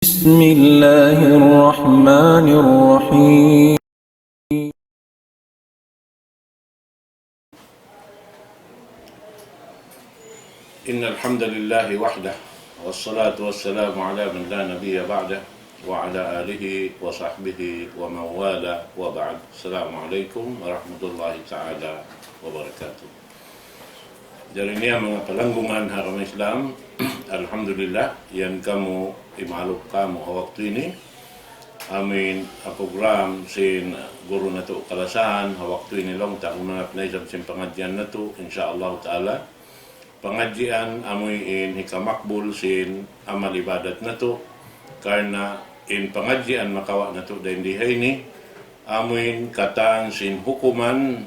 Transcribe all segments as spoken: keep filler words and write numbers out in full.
بسم الله الرحمن الرحيم. إن الحمد لله وحده، والصلاة والسلام على من لا نبي بعده، وعلى آله وصحبه ومن والاه، وبعد. السلام عليكم ورحمة الله تعالى وبركاته. Jari niya manga palanggungan ha agama Islam, alhamdulillah, yan kamu imaluk kamu ha waktu ini. Amuin, ah, program sin guru natu' kalasahan, ha waktu ini laung ta manganap na isab sin pangadjian natu', insya Allah ta'ala. Pangadjian amuin hikamakbul sin amal ibadat natu', karna' in pangadjian makawa' natu' dayn di ha ini, amuin katan sin hukuman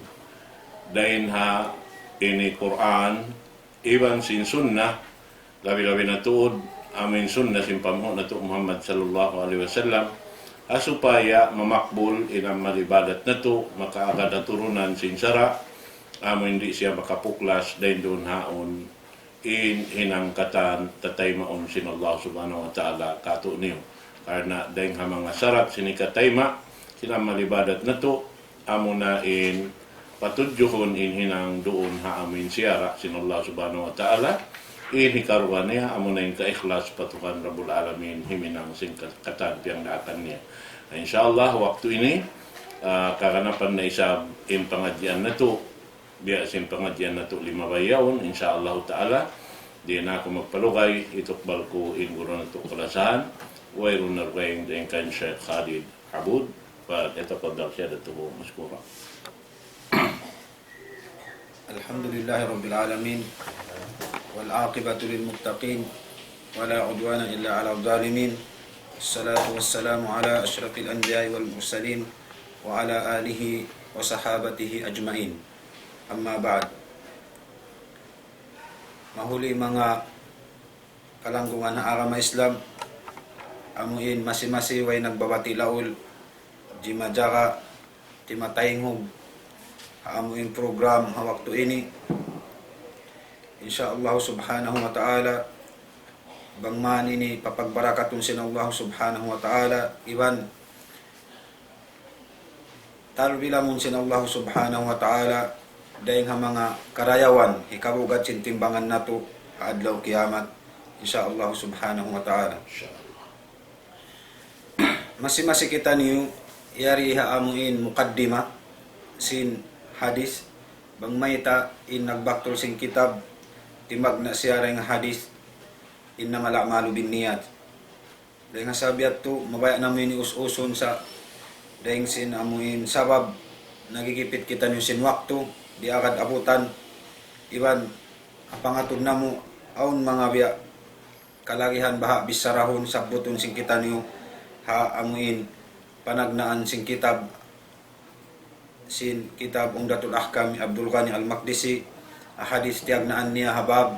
dayn ha ini Qur'an, iban sin sunnah, labi-labi na tuud amuin sunnah sin panghu' natu' Muhammad sallallahu alayhi wasallam, ha supaya mamakbul in amal ibadat natu', makaagad ha turunan sin sara', amuin di' siya makapuklas dayn duun ha yaun in hinang katan tataymaun sin Allah subhanahu wa ta'ala kātu'niyu. Karna' dayn ha manga sarat sin hikatayma' sin amal ibadat natu', amuna in patudjuhun in hinang duun ha amuin siyara' sin Allah subhanahu wa ta'ala, in hikaruwa niya amuna in kaikhlas pa Tuhan Rabbul Alamin, himinang sin ka-, katan piyangdaakan niya. Insya Allah, waktu ini, ah, kaganapan na isab in pangadjian natu', biya' sin pangadjian natu' limabay yaun, insya Allah ta'ala, di' na aku magpalugay, itukbal ku in guru natu' kalasahan, wayruun na dugaing dayn kan Sheikh Khalid Abud, فليتفضل سيادته مشكورا. الحمد لله رب العالمين، والعاقبة للمتقين، ولا عدوان إلا على الظالمين، والصلاة والسلام على أشرف الأنبياء والمرسلين، وعلى آله وصحابته أجمعين. أما بعد. Mahuli manga palanggungan ha agama Islam, amuin masi-masi way nagbabati' laul, jimajaga, timataynghug, ha amuin program ha waktu ini. Insya Allah subhanahu wa ta'ala, bang man ini papagbarakatun sin Allah subhanahu wa ta'ala, iban talbilamun sin Allah subhanahu wa ta'ala, dayn ha manga karayawan, hikabugad sin timbangan natu', ha adlaw kiyamat, insya Allah subhanahu wa ta'ala. Masi-masi kitaniyu, yari ha amuin mukaddima, sin hadis, bang mayta' in nagbaktul sin kitab, timagna' siya dayn ha hadis, إنما الأعمال بالنيات. Dayn ha sabab yadtu, mabaya' namu' ini us-usun sa' dayn sin amuin sabab nagigipit kitaniyu sin waktu, di' agad abutan, iban ha pangatud namu' awn manga biya' kalagihan baha' bissarahun sabbutun sin kitaniyu ha amuin panagnaan sin kitab sin kitab Umdatul Ahkam Abdul Ghani Al-Maqdisi, hadis tiyagnaan niya ha bab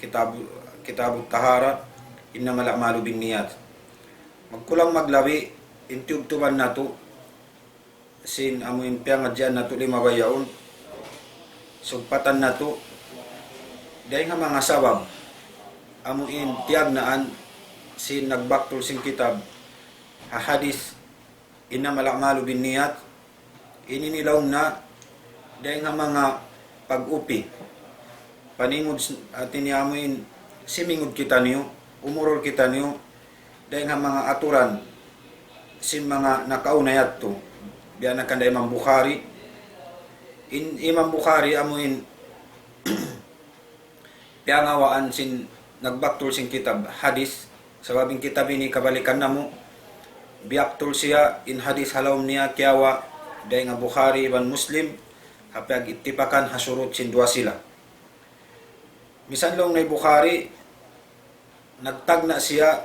kitab, Kitabut Tahara, إنما الأعمال بالنيات. Magkulang maglabi, in tiyubtuban natu', sin amuin piyangadjian natu' limabay yaun, sugpatan natu', dayn ha manga sabab, amuin tiyagnaan, sin nagbaktul sin kitab, ha hadis, إنما الأعمال بالنيات, ini nilaung na dayn ha manga pag-upi. Paningud s-, hati niya amuin simingud kitaniyu, umurul kitaniyu, dayn ha manga aturan sin manga nakauna yadtu. Biya' na kan da Imam Bukhari. In Imam Bukhari amuin piyangawaan sin nagbaktul sin kitab hadis, sabab in kitab ini kabalikan namu', biyaktul siya in hadis ha lawm niya kiyawa' dayn ha Bukhari iban Muslim, ha piyag-ittipakan ha surut sin duwa sila. Misan laung na Bukhari, nagtagna' siya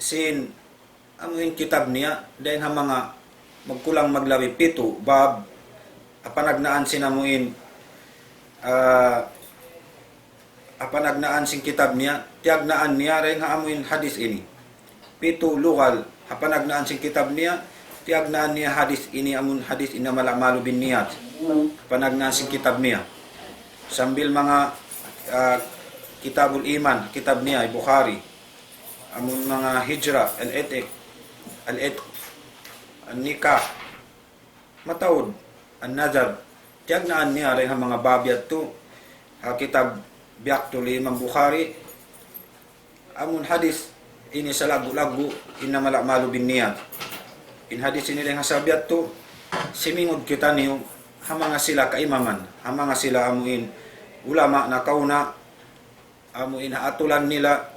sin amuin kitab niya, dayn ha manga magkulang maglabi pitu, bab, ha panagnaan sin amuin, ah, ha panagnaan sin kitab niya, tiyagnaan niya dayn ha amuin hadis ini. Pitu lugal, ha panagnaan sin kitab niya, tiyagnaan niya hadis ini amun hadis إنما الأعمال بالنيات. Ha panagnaan sin kitab niya. Sambil manga, ah, Kitabul Iman, kitab niya, Bukhari. Amun manga hijra, al-itq, al-itq, an-nikah, mataud, an-nadhar. Tiyagnaan niya dayn ha manga bab yadtu, ha kitab biya' yadtu hi Imam Bukhari, amun hadith ini salaggu'-laggu', إنما الأعمال بالنيات. In hadith ini dayn ha sabab yadtu, simingud kitaniyu, ha manga sila kaimaman, ha manga sila amuin ulama nakauna, amuin ha atulan nila,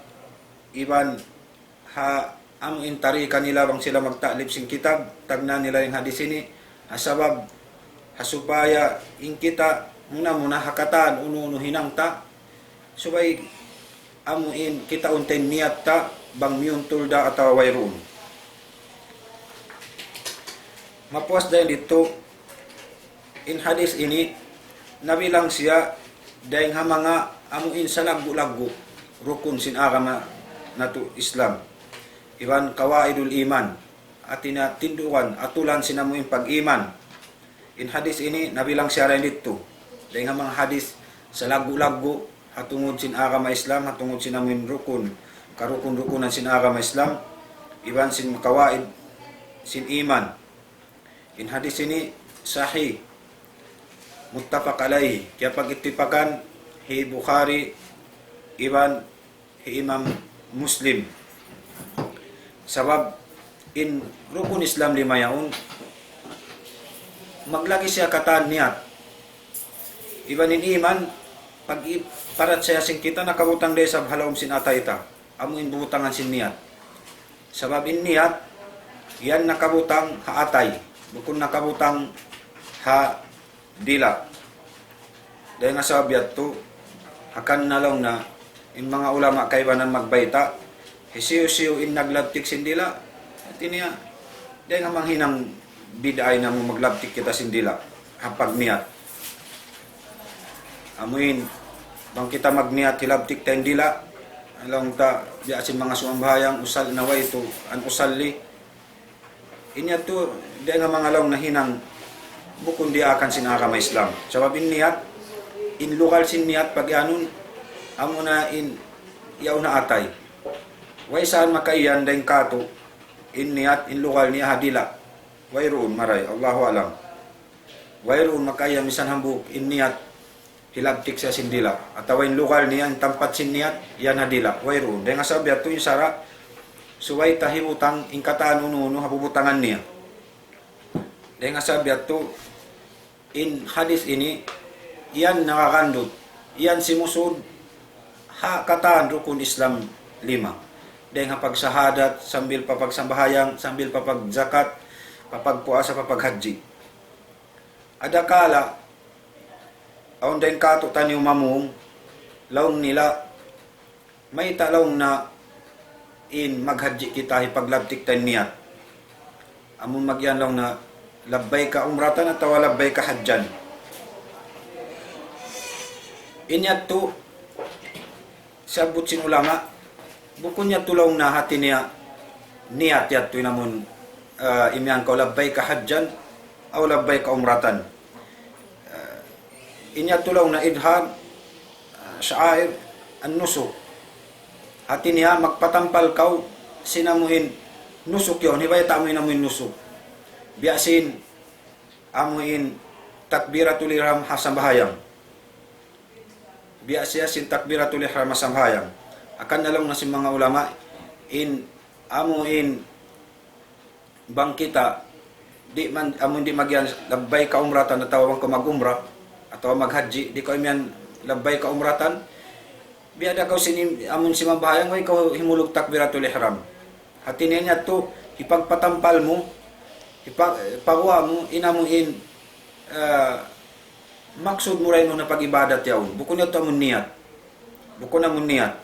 iban ha amuin tarika nila bang sila magta'lif sin kitab, tagnaan nila in hadith ini, ha sabab, ha supaya in kita muna-muna ha katan unu-unu hinang ta, subay amuin kitaun ta in niyat ta bang miyuntul da atawa wayruun. Mapuas dayn didtu, in hadith ini, nabilang siya dayn ha manga amuin salaggu'-laggu' rukun sin agama natu' Islam. Iban qawaidul iman, hati niya tindugan, atulan sin amuin pag-iman. In hadith ini, nabilang siya dayn didtu. Dayn ha manga hadith salaggu'-laggu', ha tungud sin agama Islam, ha tungud sin amuin rukun, karukun-rukunan sin agama Islam, iban sin qawaid sin iman. In hadith ini sahih, muttafaq alayhi, kiyapag-ittipakan hi Bukhari iban hi Imam Muslim. Sabab in rukun Islam lima yaun, maglagi siya katan niyat. Iban in iman, pag-i-, parachaya sin kita nakabutang da isab ha lawm sin atay ta. Amu in bubutangan sin niyat. Sabab in niyat, yan nakabutang ha atay, bukun nakabutang ha dila'. Dayn ha sabab yadtu, hangkan na laung na, in manga ulama kaibanan magbayta', hisiyu-siyu in naglabtik sin dila', hati niya, dayn ha manga hinang bid'ah in amu maglabtik kita sin dila', ha pagniyat. Amuin, bang kita magniyat hilabtik ta in dila', laung ta, biya' sin manga sumambahayang, usal-, nawaitu an usalli. In niyat tu, dayn ha manga laung na hinang bukun diyaakan sin agama Islam. Sabab in niyat, in lugal sin niyat pag-iyanun, amuna in yaun ha atay. Way saan makaiyan dayn kātu', in niyat, in lugal niya ha dila'. Wayruun maray, Allahu a'lam. Wayruun makaiyan misan hambuuk in niyat, hilabtik siya sin dila'. Atawa in lugal niya, in tampat sin niyat, yan ha dila'. Wayruun. Dayn ha sabab yadtu in sara', subay ta hibutang in katan unu-unu ha bubutangan niya. Dayn ha sabab yadtu, in hadith ini, yan nakagandut, yan simusud, ha katan rukun Islam lima. Dayn ha pagsahadat, sambil pa pagsambahayang, sambil pa pagzakat, pa pagpuasa, pa paghajji. Adakala, awn dayn kātu' taniyu mamung, laung nila, mayta' laung na in maghajji kita hipaglabtik ta in niyat. Amun magiyan laung na, labbayka umratan atawa labbayka hajjan. In yadtu, sabbut sin ulama, bukun yadtu laung na hati niya, niyat yadtu in amun, ah, imiyan kaw labbayka hajjan, aw labbayka umratan. Ah, in yadtu laung na idhar, ah, sha'air an-nusuk. Hati niya magpatampal kaw sin amuin nusuk yaun, hibayta' mu in amuin nusuk. Biya' sin amuin takbiratul ihram ha sambahayang. Biya' siya sin takbiratul ihram ha sambahayang. Hangkan na laung na sin manga ulama, in amuin bang kita, di' man, amun di' magiyan labbayka umratan atawa bang kaw mag-umrah, atawa maghajji, di' kaw imiyan labbayka umratan, biya' da kaw sin im-, amun simambahayang, way kaw himulug takbiratul ihram. Hati niya yadtu, hipagpatampal mu, hipa-, hipaguwa' mu, in amuin, ah, maksud mu dayn ha pag-ibadat yaun. Bukun yadtu amun niyat. Bukun amun niyat.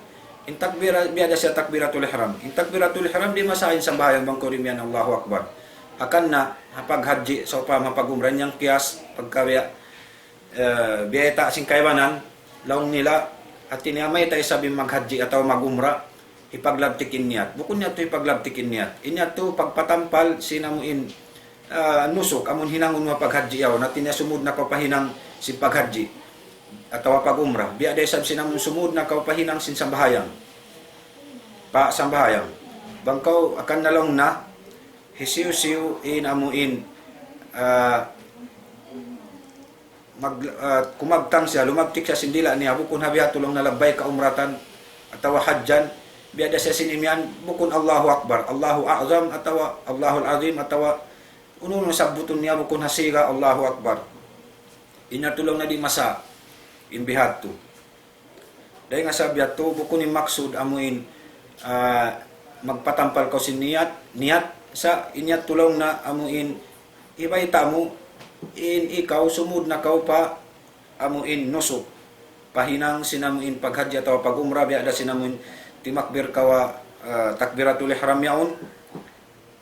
In takbira-, biya' da siya takbiratul ihram. In takbiratul ihram di' masaha in sambahayang bang kaw imiyan Allahu Akbar. Hangkan na, ha paghajji, sawpama ha pag-umrah, in yan kiyas, pagka biya', eh, biyayta' sin kaibanan, laung nila, hati niya mayta' isab in maghajji atawa mag-umrah, hipaglabtik in niyat. Bukun yadtu hipaglabtik in niyat. In yadtu pagpatampal sin amuin, ah, nusuk, amun hinangun mu ha paghajji yaun. Hati niya sumud na kaw pa hinang sin paghajji. Atawa pag-umrah. Biya' da isab sin amun sumud na kaw pa hinang sin sambahayang. pa sambahayang. Bang kaw akan nalaung na, hisiyu-siyu in amu in, ah, mag-, ah, kumabtang siya, lumabtik siya sin dila' niya, bukun ha biya' tulung na labbayka umratan, atawa hajjan, biya' da siya sin imiyan, bukun Allahu Akbar, Allahu A'zam, atawa Allahul Azim, atawa unu-unu sabbutun niya, bukun ha siga Allahu Akbar. In yattu laung na di' masa, in bihadtu. Dayn ha sabab yattu, bukun in maksud amu in, ah, magpatampal kaw sin niyat, niyat, sa' in yattu laung na amu in, ibayta' mu, in ikaw sumud na kaw pa amu in nusuk. Pa hinang sin amu in paghajji atawa pag-umrah, biya' da sin amu in timakbir kaw, ah, takbiratul ihram yaun.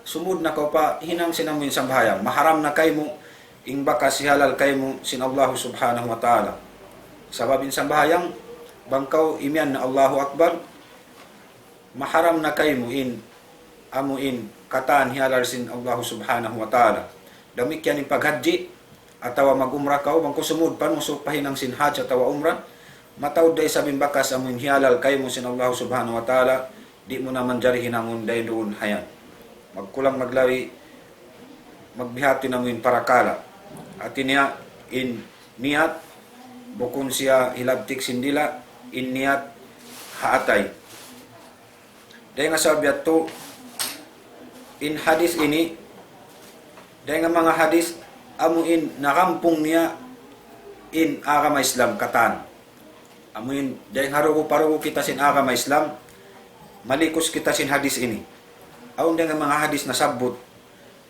Sumud na kaw pa hinang sin amu in sambahayang. Maharam na kaymu, in bakas hihalal kaymu sin Allahu Subhanahu wa Ta'ala. Sabab in sambahayang, bang kaw imiyan na Allahu Akbar, maharam na kaymu in, amu in, katan hihalal sin Allahu Subhanahu wa Ta'ala. Damikkiyan in paghajji, atawa mag-umrah kaw, bang kaw sumud pa nusuk pa hinang sin hajj atawa umrah, mataud da isab in bakas amu in hihalal kaymu sin Allahu Subhanahu wa Ta'ala, di' mu na manjari hinangun dayn duun ha yan. Magkulang maglabi, magbihadtu in amu in parakala'. Hati niya in niyat, bukun siya hilabtik sin dila', in niyat ha atay. Dayn ha sabab yattu, in hadis ini, dayn ha manga hadis, amu in nakampung niya in agama Islam katan. Amu in, dayn ha rugu pa rugu kita sin agama Islam, malikus kita sin hadis ini. Awn dayn ha manga hadis nasabbut,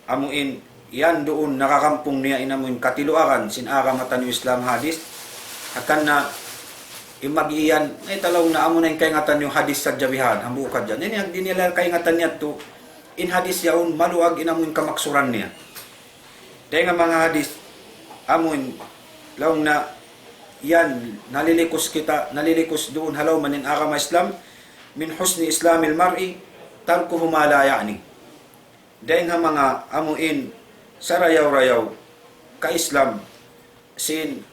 amu in yan duun nakakampung niya in amu in katiluagan sin agama taniyu Islam hadis. Hangkan na in mag-iyan, ay talaw na amu na in kaingatan niyu hadis sadja bihan, hambuuk hadja. Ini in di' nila kaingatan niya tu, in hadis yaun maluag in amu in kamaksuran niya. Dayn ha manga hadis, amu in laung na yan, nalilikus kita, nalilikus duun ha lawm in agama Islam, من حسن إسلام المرء تركه ما لا يعنيه. Dayn ha manga amu in sarayaw-rayaw ka Islam sin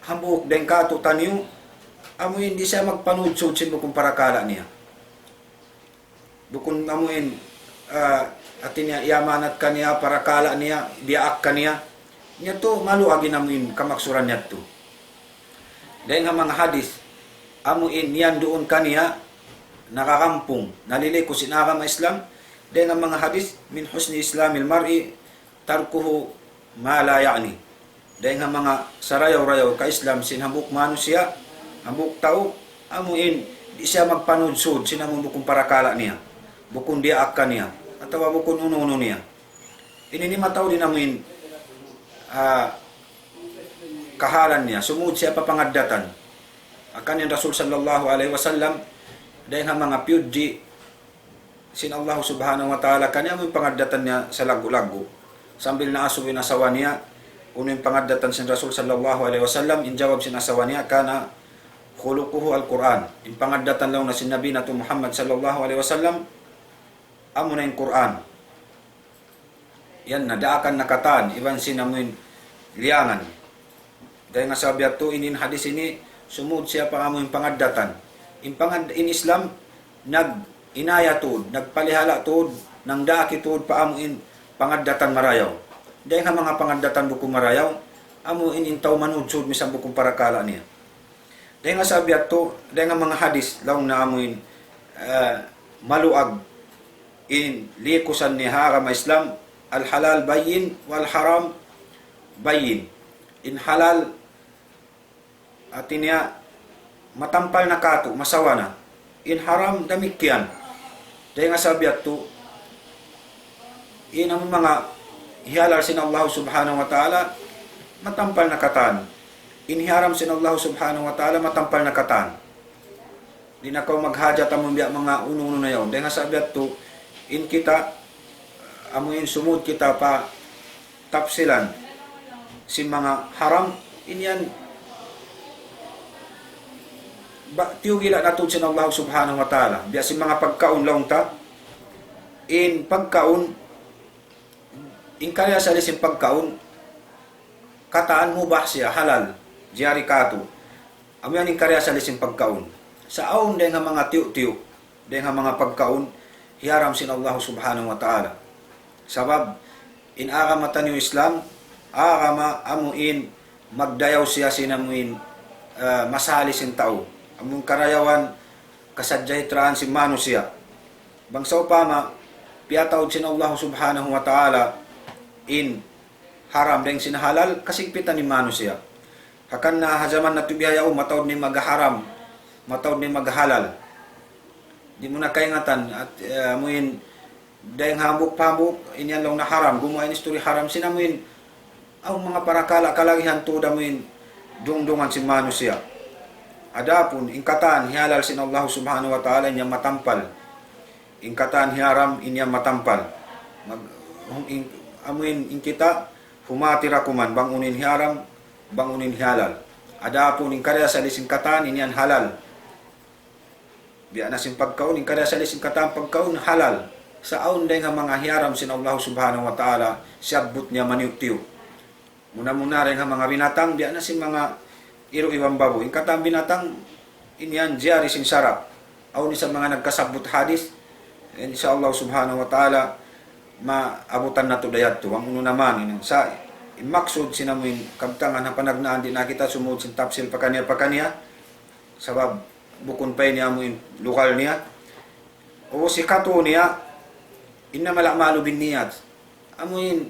hambuuk dayn kātu'niyu, amu in di' siya magpanudsud sin bukun parakala' niya. Bukun amu in, ah, hati niya iyamanat kaniya, parakala' niya, diyaak kaniya. Niya tu maluag in amu in kamaksuran niya tu. Dayn ha manga hadis, amu in yan duun kaniya, nakakampung, nalilikus in agama Islam, dayn ha manga hadis, من حسن إسلام المرء تركه ما لا يعنيه. Dayn ha manga sarayaw-rayaw ka Islam sin hambuuk manusiya', hambuuk tau, amu in, di' siya magpanudsud sin amu bukun parakala' niya, bukun diyaak kaniya, atawa bukun unu-unu niya. Ini in mataud in amu in, ah, kahalan niya, sumud siya pa pangaddatan. Hangkan in Rasul sallallahu alayhi wasallam, dayn ha manga piyudji sin Allah Subhanahu wa Ta'ala kaniya, amu in pangaddatan niya salaggu'-laggu'. Sambil naasubu in asawa niya, unu in pangaddatan sin Rasul sallallahu alayhi wasallam, in jawab sin asawa niya, كان خلقه القرآن. In pangaddatan laung na sin Nabi natu' Muhammad sallallahu alayhi wasallam, amu na in Qur'an. Yan na, daakan na katan, iban sin amu in liyangan. Dayn ha sabab yattu in, in hadis ini, sumud siya pa amu in pangaddatan. In pangad-, in Islam, nag-inaya tuud, nagpalihala' tuud, nangdaak tuud pa amu in pangaddatan marayaw. Dayn ha manga pangaddatan bukun marayaw, amu in, in tau manudsud misan bukun parakala' niya. Dayn ha sabab yattu, dayn ha manga hadis, laung na amu in, eh, maluag in likusan niya ha agama Islam, الحلال بين والحرام بين. In halal, hati niya, matampal na kātu', masawa na. In haram, damikkiyan. Dayn ha sabab yattu, in amu manga hihalal sin Allah Subhanahu wa Ta'ala, matampal na katan. In hiyaram sin Allah Subhanahu wa Ta'ala, matampal na katan. Di' na kaw maghajat amu biya' manga unu-unu na yaun. Dayn ha sabab yattu, in kita, amu in sumud kita pa tapsilan sin manga haram, in yan, ba, tiyugila' na tuud sin Allah Subhanahu wa Ta'ala. Biya' sin manga pagkaun laung ta, in pagkaun, in karna' asal sin pagkaun, katan mubah siya, halal, jari kātu'. Amu yan in karna' asal sin pagkaun. Sa' awn dayn ha manga tiyu'-tiyu'. dayng ha manga pagkaun hiyaram sin Allah Subhanahu wa Ta'ala. Sabab in agama taniyu Islam, agama amu in magdayaw siya sin amu in, ah, masali sin tau. Amu in karayawan kasajahitraan sin manusiya'. Bang sawpama piyataud sin Allah Subhanahu wa Ta'ala in haram dayng sin halal, kasigpitan in manusiya'. Hangkan na ha jaman natu' bihaun, mataud na in magharam, mataud na in maghalal. Di' mu na kaingatan, at, eh, amu in dayng hambuuk pa hambuuk, in yan laung na haram, gumuwa' in istori haram, sin amu in, awn manga parakala' kalagihan tuud amu in dungdungan sin manusiya'. Adapun in katan hihalal sin Allah Subhanahu wa Ta'ala, in yan matampal. In katan hiyaram, in yan matampal. Mag-, in, amu in, in kita, humati ra kuman, bang unu in hiyaram, bang unu in hihalal. Adapun in karna' asal sin katan, in yan halal. Biya' na sin pagkaun, in karna' asal sin katan pagkaun halal. Sa' awn dayng ha manga hiyaram sin Allah Subhanahu wa Ta'ala, siyabbut niya maniyu'-tiyu'. Muna-muna dayng ha manga binatang, biya' na sin manga iru' iban babuy. In katan binatang, in yan jari sin sara'. Awn isab manga nagkasabbut hadis, insya Allah Subhanahu wa Ta'ala, maabutan natu' da yadtu. Bang unu na man, in sa', in maksud sin amu in kabtangan ha panagnaan, di' na kita sumud sin tafsil pakaniya-pakaniya. Sabab bukun pa ini amu in lugal niya. Ubus hikatu niya, إنما الأعمال بالنيات. Amu in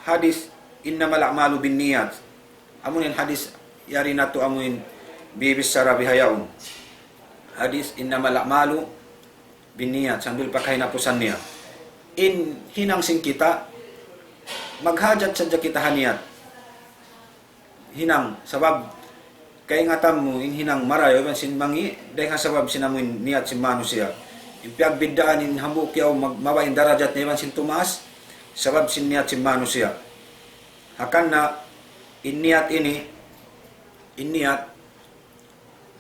hadis, إنما الأعمال بالنيات. Amu in hadis yari natu' amu in bibichara bihaun. Hadis إنما الأعمال بالنيات. Sambil pa kahinapusan niya. In hinang sin kita, maghajat sadja kita ha niyat. Hinang, sabab kaingatan mu in hinang marayaw iban sin mangi', dayng ha sabab sin amu in niyat sin manusiya'. In piyagbiddaan in hambuuk yaun mag-, mababa' in darajat niya iban sin tumaas, sabab sin niyat sin manusiya'. Hangkan na in niyat ini, in niyat,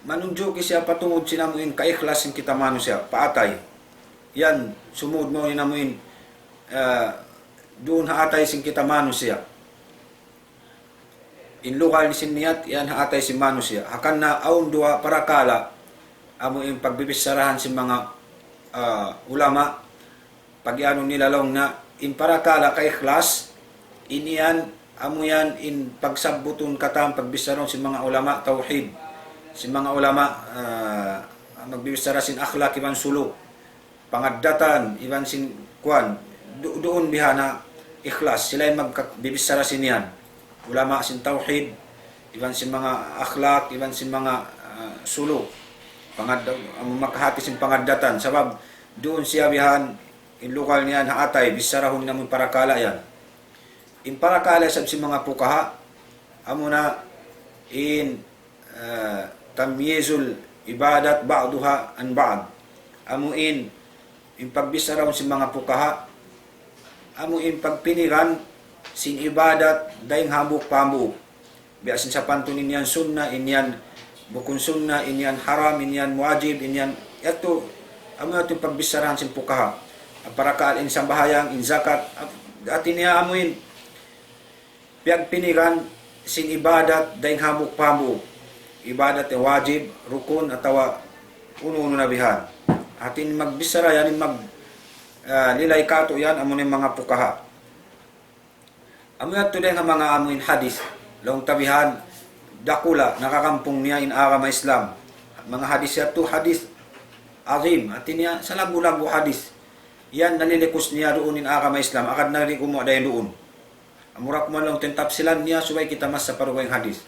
manunjuki siya pa tungud sin amu in kaikhlas sin kita manusiya', pa atay. Yan, sumud mu in amu in, eh, duun ha atay sin kita manusiya'. In lugal sin niyat, yan ha atay sin manusiya'. Hangkan na awn duwa parakala', amu in pagbibicharahan sin manga, ah, ulama, pag-iyanun nila laung na, in parakala' kaikhlas, in yan, amu yan, in pagsabbutun katan, pagbicharahun sin manga ulama tawhid, sin manga ulama, ah, magbibichara sin akhlak iban suluk. Pangaddatan, iban sin kuwan, du-, duun biha' na ikhlas, sila in magka-, bibichara sin yan. Ulama sin tawhid, iban sin manga akhlak, iban sin manga, ah, suluk. Pangadda-, amu makahati sin pangaddatan. Sabab, duun siya bihan, in lugal niya ha atay, bicharahun namu' in parakala' yan. In parakala' isab sin manga pukaha, amu na in, eh, تمييز العبادات بعضها عن بعض. Amu in, in pagbicharahun sin manga pukaha, amu in pagpiniran sin ibadat dayng hambuuk pa hambuuk. Biya' sin sapantun in yan sunna, in yan bukun sunna, in yan haram, in yan wajib, in yan yadtu, amu yadtu in pagbicharahan sin pukaha. Parakala' in sambahayang, in zakat, ap-, hati niya amu in piyagpiniran sin ibadat dayng hambuuk pa hambuuk. Ibadat yan wajib, rukun, atawa unu-unu na bihan. Hati in magbichara yan, in mag-, ah, lilay katu' yan, amu na in manga pukaha. Amu yadtu dayng ha manga amu in hadis. Laung ta bihan, dakula', nakakampung niya in agama Islam. Manga hadis yadtu, hadis azim. Hati niya, salaggu'-laggu' hadis. Yan nalilikus niya duun in agama Islam. Agad na di' gumuwa' dayn duun. Amura kuman laung ta in tapsilan niya, subay kita masa pa dugaing hadis.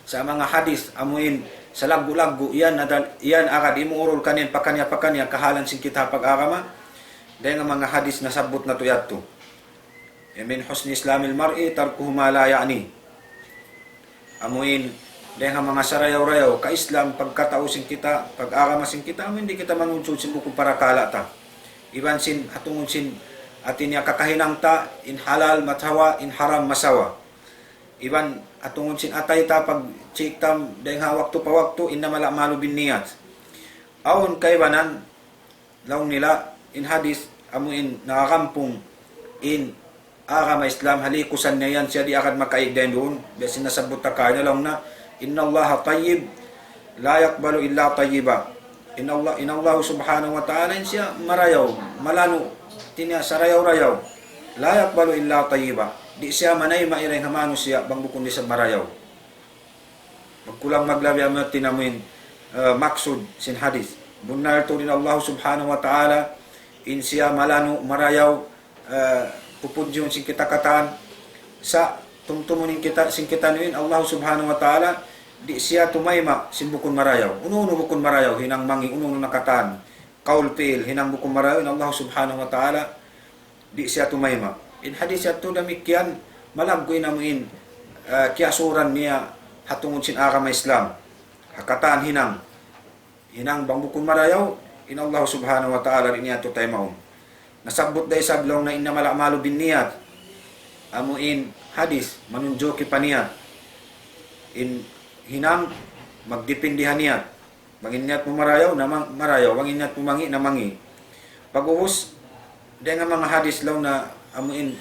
Sa' manga hadis, amu in, salaggu'-laggu', yan, nadal-, yan agad imuurul kaniya, pakaniya, pakaniya, kahalan sin kita pag-agama. Dayng ha manga hadis nasabbut natu' yadtu. من حسن إسلام المرء تركه ما لا يعنيه. Amu in, dayng ha manga sarayaw-rayaw, ka-Islam, pagkatau sin kita, pag-agama sin kita, amu in di' kita manunsud sin bukun parakala' ta. Iban sin, ha tungud sin, hati niya kakahinang ta, in halal matawa, in haram masawa. Iban, ha tungud sin atay ta, pag-check ta, dayng ha waktu pa waktu, إنما الأعمال بالنيات. Awn kaibanan, laung nila, in hadis, amu in nakakampung, in agama Islam, halikusan niya yan, siya di' agad makaig dayn duun, biya' sin nasabbut ta kaina, laung na, إن الله طيب لا يقبل إلا طيبا. In Allah, in Allah subhanahu wa ta'ala in siya marayaw, malanu', hati niya sarayaw-rayaw. لا يقبل إلا طيبا. Di' siya manayma' dayn ha manusiya' bang bukun da isab marayaw. Magkulang maglabi amu in, hati niya, amu in, eh, maksud sin hadith. Bunnal tuud in Allah subhanahu wa ta'ala, in siya malanu', marayaw, eh, pupudjihun sin kita katan, sa' tumtumun in kita, sin kitaniyu in Allah subhanahu wa ta'ala, di' siya tumayma' sin bukun marayaw. Unu-unu bukun marayaw, hinang mangi', unu-unu na katan. Kaul pi'il, hinang bukun marayaw, in Allah subhanahu wa ta'ala, di' siya tumayma'. In hadith yadtu damikkiyan, malaggu' in amu in, eh, kiyasuran niya ha tungud sin agama Islam. Ha katan hinang. Hinang bang bukun marayaw, in Allah subhanahu wa ta'ala di' niya tuud taymaun. Nasabbut da isab laung niya إنما الأعمال بالنيات. Amu in hadith, manunjuki pa niyat. In hinang, magdipindi ha niyat. Bang in niyat mu marayaw, na ma-, marayaw. Bang in niyat mu mangi', na mangi'. Pag'ubus, dayn ha manga hadith laung niya amu in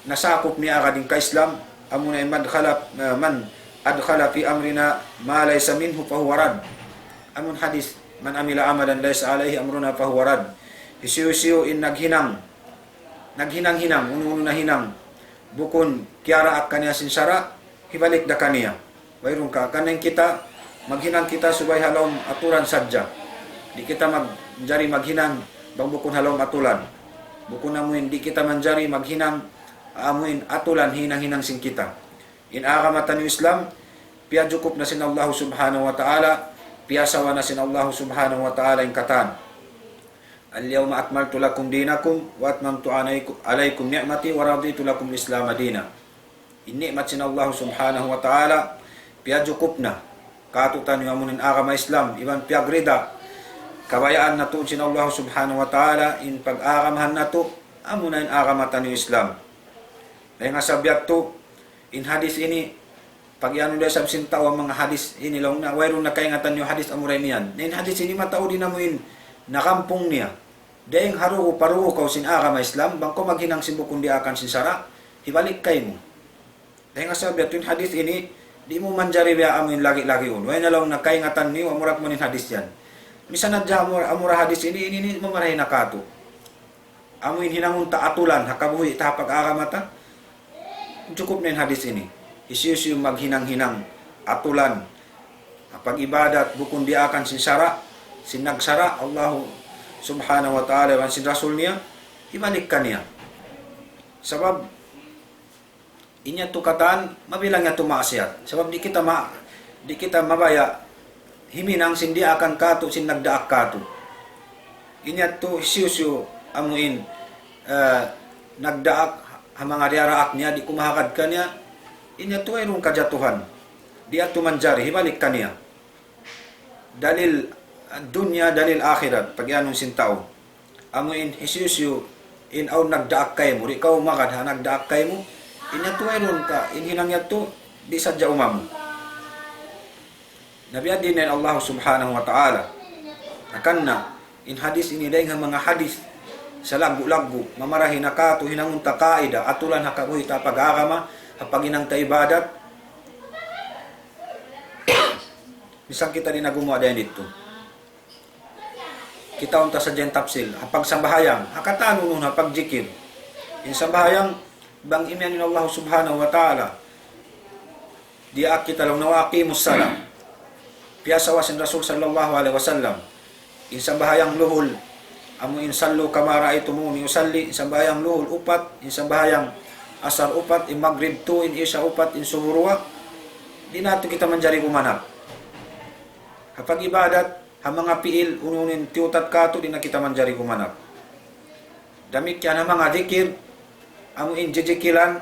nasakup niya agad in ka-Islam, amu na in من خلا-, eh, من أدخل في أمرنا ما ليس منه فهو رد. Amu in hadith, من عمل عملا ليس عليه أمرنا فهو رد. Hisiyu-siyu in naghinang, naghinang-hinang, unu-unu na hinang, bukun kiyaraak kaniya sin sara', hibalik da kaniya. Wayruun ka, karna' in kita, maghinang kita subay ha lawm aturan sadja. Di' kita manjari maghinang bang bukun ha lawm aturan. Bukun amu in, di' kita manjari maghinang amu in aturan hinang-hinang sin kita. In agama taniyu Islam, piyajukup na sin Allah subhanahu wa ta'ala, piyasawa na sin Allah subhanahu wa ta'ala in katan. اليوم أكملت لكم دينكم وأتممت عليكم، عليكم نعمتي ورضيت لكم الإسلام دينا. In ni'mat sin Allah subhanahu wa ta'ala, piyajukup na kātu'niyu amu in agama Islam, iban piyagrida, kabayaan natu' sin Allah subhanahu wa ta'ala, in pag-agamahan natu', amu na in agama taniyu Islam. Dayn ha sabab yadtu, in hadith ini, pag-iyanun da isab sin tau in manga hadith ini laung niya, wayruun na kaingatan niyu hadith amura ini yan. Na in hadith ini mataud in amu in nakampung niya. Dayn ha dugu' pa dugu' kaw sin agama Islam, bang kaw maghinang sin bukun diyaakan sin sara', hibalik kaymu. Dayn ha sabab yadtu in hadith ini, di' mu manjari biya' amu in lagi'-lagiun. Way na laung niya kaingatan niyu, amura kuman in hadith yan. Misan hadja amura, amura hadith ini, ini, ini mamarahi na kātu'. Amu in hinangun ta atulan, ha kabuhi' ta ha pag-agama ta, jukup na in hadith ini. Hisiyu-siyu maghinang-hinang atulan, ha pag-ibadat, bukun diyaakan sin sara', sin nagsara', Allah subhanahu wa ta'ala, iban sin Rasul niya, hibalik kaniya. Sabab, in yadtu katan, mabilang yadtu maksiyat. Sabab di' kita ma-, di' kita mabaya' himinang sin diyaakan kātu' sin nagdaak kātu'. In yadtu hisiyu-siyu amu in, eh, nagdaak ha manga diyaraak niya, di' kumahagad kaniya, in yadtu wayruun kajatuhan. Di' yadtu manjari, hibalik kaniya. Dalil dunya, dalil akhirat, pag-iyanun sin tau. Amu in hisiyu-siyu, in awn nagdaak kaymu, di' kaw magad ha nagdaak kaymu, in yadtu wayruun ka, in hinang yadtu, di' sadja umamu. Na biya' diin in Allah subhanahu wa ta'ala. Hangkan na, in hadith ini dayn ha manga hadith, salaggu'-laggu', mamarahi na kātu', hinangun ta kaida, atulan ha kabuhi' ta pag-agama, ha paghinang ta ibadat, misan kita di' na gumuwa' dayn didtu. Kitaun ta sadja in tafsil. Ha pagsambahayang, ha katan unu, ha pagjikir. In sambahayang, bang imiyan in Allah subhanahu wa ta'ala, diyaak kita laung niya وأقيموا الصلاة. Piyasawa sin Rasul sallallahu alayhi wasallam. In sambahayang luhul, amu in صلوا كما رأيتموني أصلي, in sambahayang luhul upat, in sambahayang asar upat, in magrib tu, in isya upat, in subuh duwa, di' na tuud kita manjari gumanap. Ha pag-ibadat, ha manga pi'il, unu-unu in tiyutat kātu', di' na kita manjari gumanap. Damikkiyan ha manga jikir, amu in jijikilan,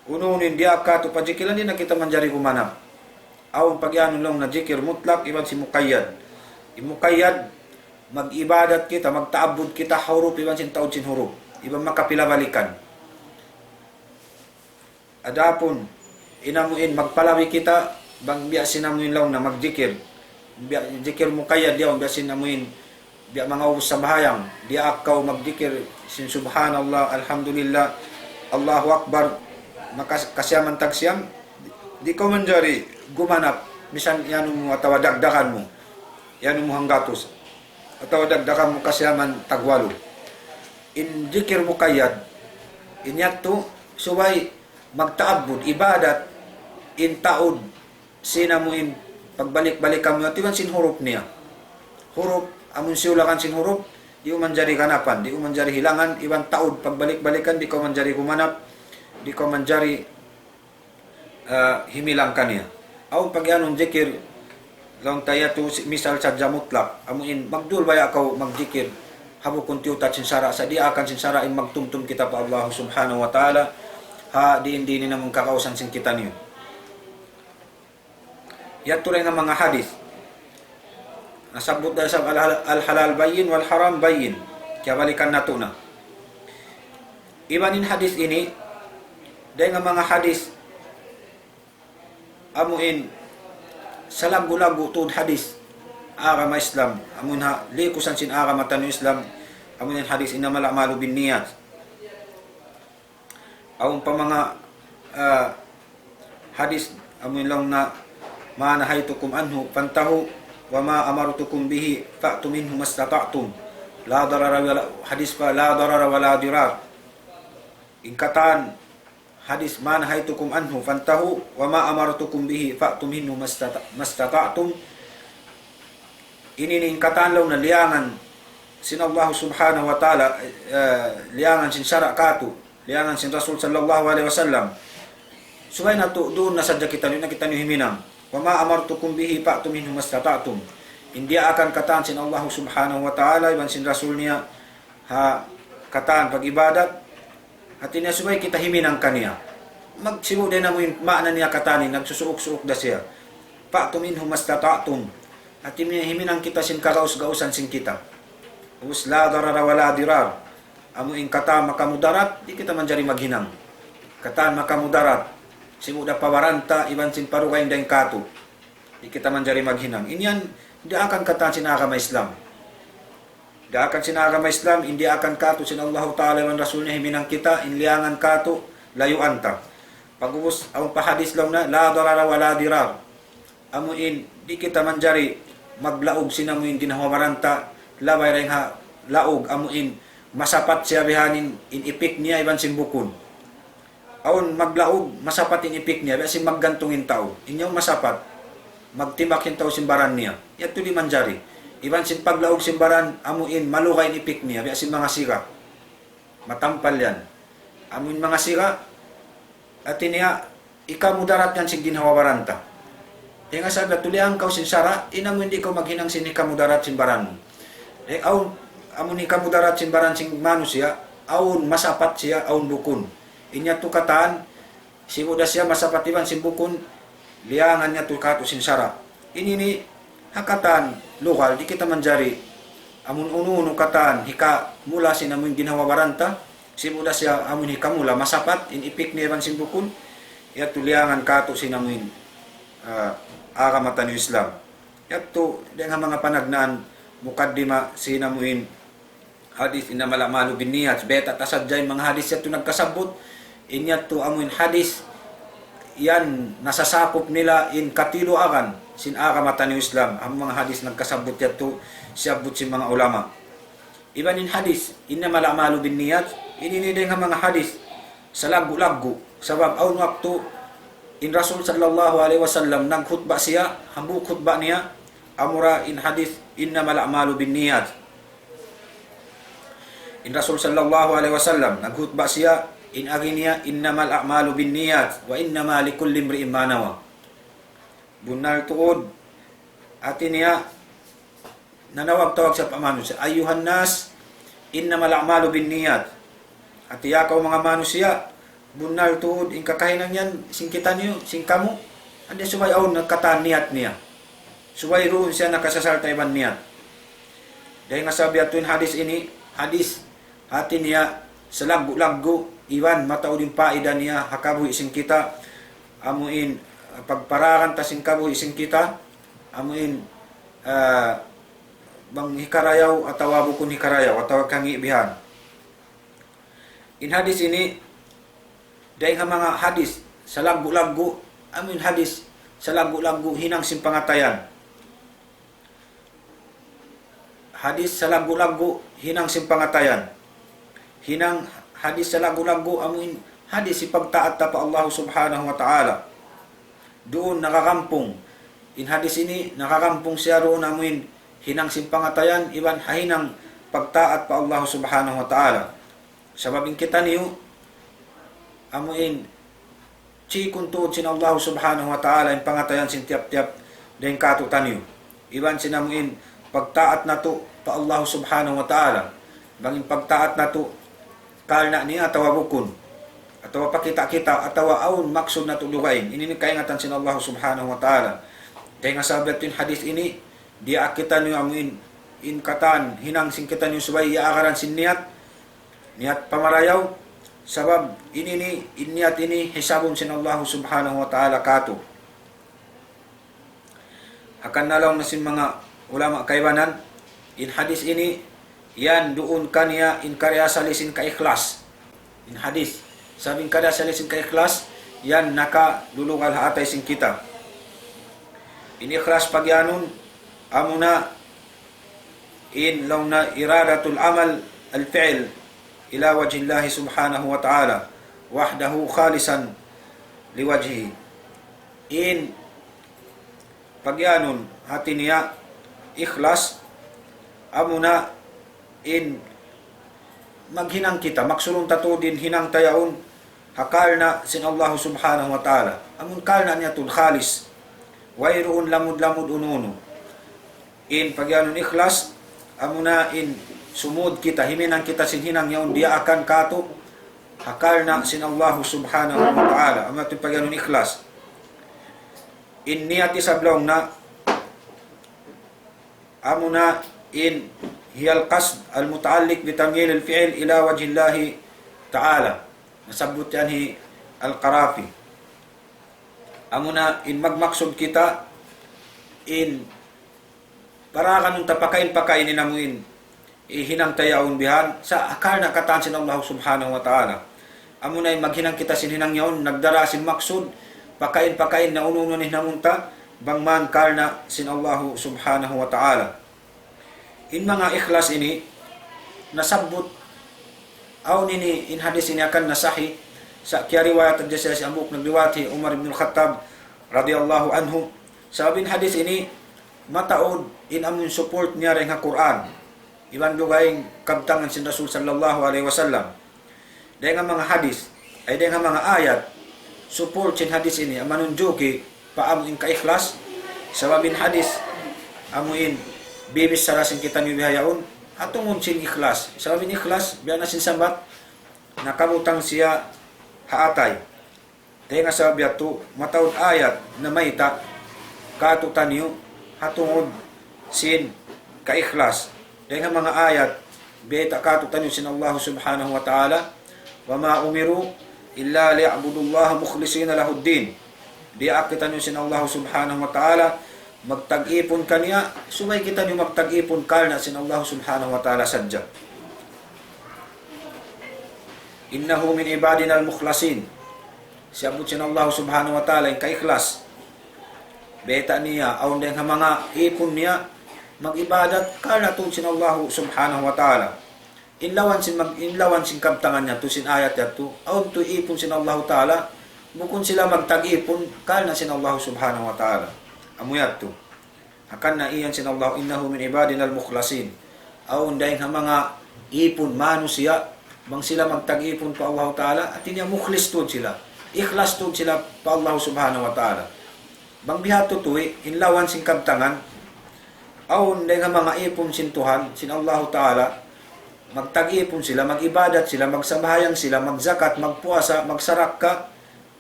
unu-unu in diyaak kātu' pajikilan, di' na kita manjari gumanap. Awn pag-iyanun laung niya jikir mutlak, iban sin muqayyad. In muqayyad, mag-ibadat kita, magta'abbud kita, hurup iban sin taud sin hurup. Iban makapila balikan. Adapun, in amu in magpalabi kita, bang biya' sin amu in laung niya magjikir. Biya' jikir muqayyad yaun, biya' sin amu in, biya' manga ubus sambahayang. Diyaak kaw magjikir, sin subhanallah, alhamdulillah, Allahu Akbar. Maka kasiyaman tagsiyam, di' kaw manjari gumanap, misan iyanun mu atawa dagdagan mu. Yan mu hanggatus. Atawa dagdagan mu kasiyaman tagwalu. In jikir mukayyad, in yadtu subay magta'abbud, ibadat, in taud, sin amu in pagbalik-balikan mu yadtu iban sin hurup niya. Hurup, amun siyulakan sin hurup, di' mu manjari ganapan, di' mu manjari hilangan, iban taud pagbalik-balikan, di' kaw manjari gumanap, di' kaw manjari ah, himilang kaniya. Awn pagiyanun jikir, laung ta yadtu si-, misal sadja mutlak. Amu in magdul baya' kaw magjikir, ha bukun tiyutat sin sara', sa' diyaakan sin sara' in magtumtum kita pa Allah Subhanahu wa Ta'ala, ha diin-diin in amun kakausan sin kitaniyu. Yadtu dayn ha manga hadith. Nasabbut da isab al-, al-halal bayyin wal haram bayyin. Kiyabalikan natu' na. Iban in hadith ini, dayn ha manga hadith, amu in salaggu'-laggu' tuud hadith agama Islam, amu in ha, likusan sin agama taniyu Islam, amu in hadith إنما الأعمال بالنيات. Awn pa manga, ah, hadith, amu in laung na, ما نهيتكم عنه فانتهوا وما أمرتكم به فأتوا منه ما استطعتم. لا ضرر ولا، hadith pa, لا ضرر ولا ضرار. In katan hadith, ما نهيتكم عنه فانتهوا وما أمرتكم به فأتوا منه ما استط-، ما استطعتم. Ini in katan laung na liyangan sin Allah Subhanahu wa Ta'ala, eh, liyangan sin sara' katu', liyangan sin Rasul sallallahu alayhi wasallam. Subay natu' duun na sadja kitaniyu, na kitaniyu himinang. وما أمرتكم به فأتوا منه ما استطعتم. In diyaakan katan sin Allah Subhanahu wa Ta'ala, iban sin Rasul niya, ha katan pag-ibadat, hati niya subay kita himinang kaniya. Magsibu' dayn amu in maana niya katan ini, nagsusuuk-suuk da siya. فأتوا منه ما استطعتم. Hati niya himinang kita sin kagaus-gausan sin kita. Ubus لا ضرر ولا ضرار. Amu in katan makamudarat, di' kita manjari maghinang. Katan makamudarat, sibu' da pa baran ta, iban sin pa dugaing dayn katu', di' kita manjari maghinang. In yan, diyaakan katan sin agama Islam. Diyaakan sin agama Islam, in diyaakan katu' sin Allahu Ta'ala iban Rasul niya, himinang kita, in liyangan katu', layuan ta. Pag'ubus, awn pa hadith laung na, لا ضرر ولا ضرار. Amu in, di' kita manjari maglaug sin amu in ginhawa-baran ta, labay dayn ha laug, amu in, masapat siya bihaini in ipik niya iban sin bukun. Awn maglaug, masapat in ipik niya, biya' sin maggantung in tau. In yaun masapat, magtimbak in tau sin baran niya. Yadtu di' manjari. Iban sin paglaug sin baran, amu in malugay in ipik niya, biya' sin manga siga. Matampal yan. Amu in manga siga, hati niya, hikamudarat yan sin ginhawa-baran ta. Dayn ha sabab tulian kaw sin sara', in amu in di' kaw maghinang sin hikamudarat sin baran mu. Eh, awn, amu in hikamudarat sin baran sin manusiya', awn masapat siya, awn bukun. In yadtu katan, sibu' da siya masapat iban sin bukun, liyangan yadtu katu' sin sara'. Ini ini, ha katan lugal, di' kita manjari, amun unu-unu katan, hikamula sin amun ginhawa-baran ta, sibu' da siya amun hikamula, masapat, in ipik niya iban sin bukun, yadtu liyangan katu' sin amun, ah, agama taniyu Islam. Yadtu, dayn ha manga panagnaan, mukaddima, sin amun, hadith إنما الأعمال بالنيات. Bayta' ta sadja in manga hadith yadtu nagkasabbut. In yadtu amu in hadith yan nasasakup nila in katiluagan sin agama taniyu Islam. Amu manga hadith nagkasabbut yadtu siyabbut sin manga ulama. Iban in hadith, إنما الأعمال بالنيات. Ini ini dayn ha manga hadith salaggu'-laggu'. Sabab awn waktu in Rasul sallallahu alayhi wasallam nagkhutba siya, hambuuk khutba niya, amura in hadith إنما الأعمال بالنيات. In Rasul sallallahu alayhi wasallam, nagkhutba siya, in agi niya, إنما الأعمال بالنيات وإنما لكل امرئ ما نوى. Bunnal tuud, hati niya, nanawag-tawag siya pa manusiya', أيها الناس إنما الأعمال بالنيات. Hati ya kaw manga manusiya', bunnal tuud in kakahinang yan, sin kitaniyu, sin kamu, hangkan subay awn katan niyat niya. Subay duun siya nakasasal ta iban niyat. Dayn ha sabab yadtu in hadith ini, hadith hati niya salaggu'-laggu', iban mataud in paida niya ha kabuhi' sin kita, amu in pagparagan ta sin kabuhi' sin kita, amu in, ah, bang hikarayaw atawa bukun hikarayaw, atawa kangī' bihan. In hadith ini, dayn ha manga hadith salaggu'-laggu', amu in hadith salaggu'-laggu' hinang sin pangatayan. Hadith salaggu'-laggu' hinang sin pangatayan. Hinang hadith salaggu'-laggu' amuin hadith hipagtaat ta pa Allah Subhanahu wa Ta'ala. Duun nakagampung. In hadith ini nakagampung siya duun amuin hinang sin pangatayan iban ha hinang pagtaat pa Allah Subhanahu wa Ta'ala. Sabab in kitaniyu amuin chikun tuud sin Allah Subhanahu wa Ta'ala in pangatayan sin tiyap-tiyap dayn kātu'niyu. Iban sin amuin pagtaat natu' pa Allah Subhanahu wa Ta'ala. Bang in pagtaat natu' karna' niya atawa bukun, atawa pakita'-kita', atawa awn maksud natu' dugaing. Ini in kaingatan sin Allah Subhanahu wa Ta'ala. Dayn ha sabab yadtu in hadith ini, diyaak kitaniyu amuin in katan hinang sin kitaniyu subay iyaagaran sin niyat, niyat pamarayaw, sabab ini, ini, in niyat ini hisabun sin Allah Subhanahu wa Ta'ala kātu'. Hangkan na laung na sin manga ulama kaibanan, in hadith ini, yan duun kaniya in kariasali sin kaikhlas. In hadith, sabab in kariasali sin kaikhlas, yan nakalulugal ha atay sin kita. In ikhlas pagiyanun, amuna in laung na إرادة العمل، الفعل، إلى وجه الله سبحانه وتعالى وحده خالصا لوجهه. In pagiyanun hati niya ikhlas, amuna in maghinang kita, maksurun ta tuud in hinang ta yaun ha karna' sin Allah Subhanahu wa Ta'ala. Amun karna' niya tuud khalis, wayruun lamud-lamud unu-unu. In pagiyanun ikhlas, amuna in sumud kita, himinang kita sin hinang yaun diyaakan kātu' ha karna' sin Allah Subhanahu wa Ta'ala. Amuna in pagiyanun ikhlas. In niyat isab laung na, amuna in هي القصد المتعلق بتمييز الفعل إلى وجه الله تعالى. Nasabbut yan hi Al-Qarafi. Amuna in magmaksud kita in paraganun ta pakain-pakain in amuin hinang ta yaun bihan, sa' ha karna' katan sin Allah Subhanahu wa Ta'ala. Amuna in maghinang kita sin hinang yaun, nagdara sin maksud, pakain-pakain na unu-unu in hinangun ta, bang man karna' sin Allah Subhanahu wa Ta'ala. In manga ikhlas ini, nasabbut, awn ini in hadith ini hangkan na sahih, sa' kiyariwayat hadja siya sin hambuuk nagriwayat hi Umar ibn al-Khattab radiyallahu anhu. Sabab in hadith ini, mataud in amun support niya dayn ha Qur'an. Iban dugaing kabtangan sin Rasul sallallahu alayhi wasallam. Dayn ha manga hadith, ay dayn ha manga ayat, support sin hadith ini, amu manunjuki pa amu in kaikhlas, sabab in hadith, amu in bibichara sin kitaniyu bihaun, ha tungud sin ikhlas. Sabab in ikhlas, biya' na sin sambat, nakabutang siya ha atay. Dayn ha sabab yadtu, mataud ayat namayta' kātu'niyu ha tungud sin kaikhlas. Dayn ha manga ayat, biyayta' kātu'niyu sin Allah Subhanahu wa Ta'ala, وما أمروا إلا ليعبدوا الله مخلصين له الدين. Diyaak kitaniyu sin Allah Subhanahu wa Ta'ala, magtag-ipun kaniya, subay kitaniyu magtag-ipun karna' sin Allah Subhanahu wa Ta'ala sadja. إنه من عبادنا المخلصين. Siyabbut sin Allah Subhanahu wa Ta'ala in kaikhlas. Biyayta' niya, awn dayn ha manga ipun niya, mag-ibadat karna' tuud sin Allah Subhanahu wa Ta'ala. In lawan sin mag-, in lawan sin kabtangan yadtu, sin ayat yadtu, awn tuud ipun sin Allah Ta'ala, bukun sila magtag-ipun karna' sin Allah Subhanahu wa Ta'ala. Amu yadtu. Hangkan na iyan sin Allah, إنه من عبادنا المخلصين. Awn dayn ha manga ipun manusiya', bang sila magtag-ipun pa Allah Ta'ala, hati niya mukhlis tuud sila. Ikhlas tuud sila pa Allah Subhanahu wa Ta'ala. Bang biha' tuud, in lawan sin kabtangan, awn dayn ha manga ipun sin Tuhan, sin Allah Ta'ala, magtag-ipun sila, mag-ibadat sila, magsambahayang sila, magzakat, magpuasa, magsarakka,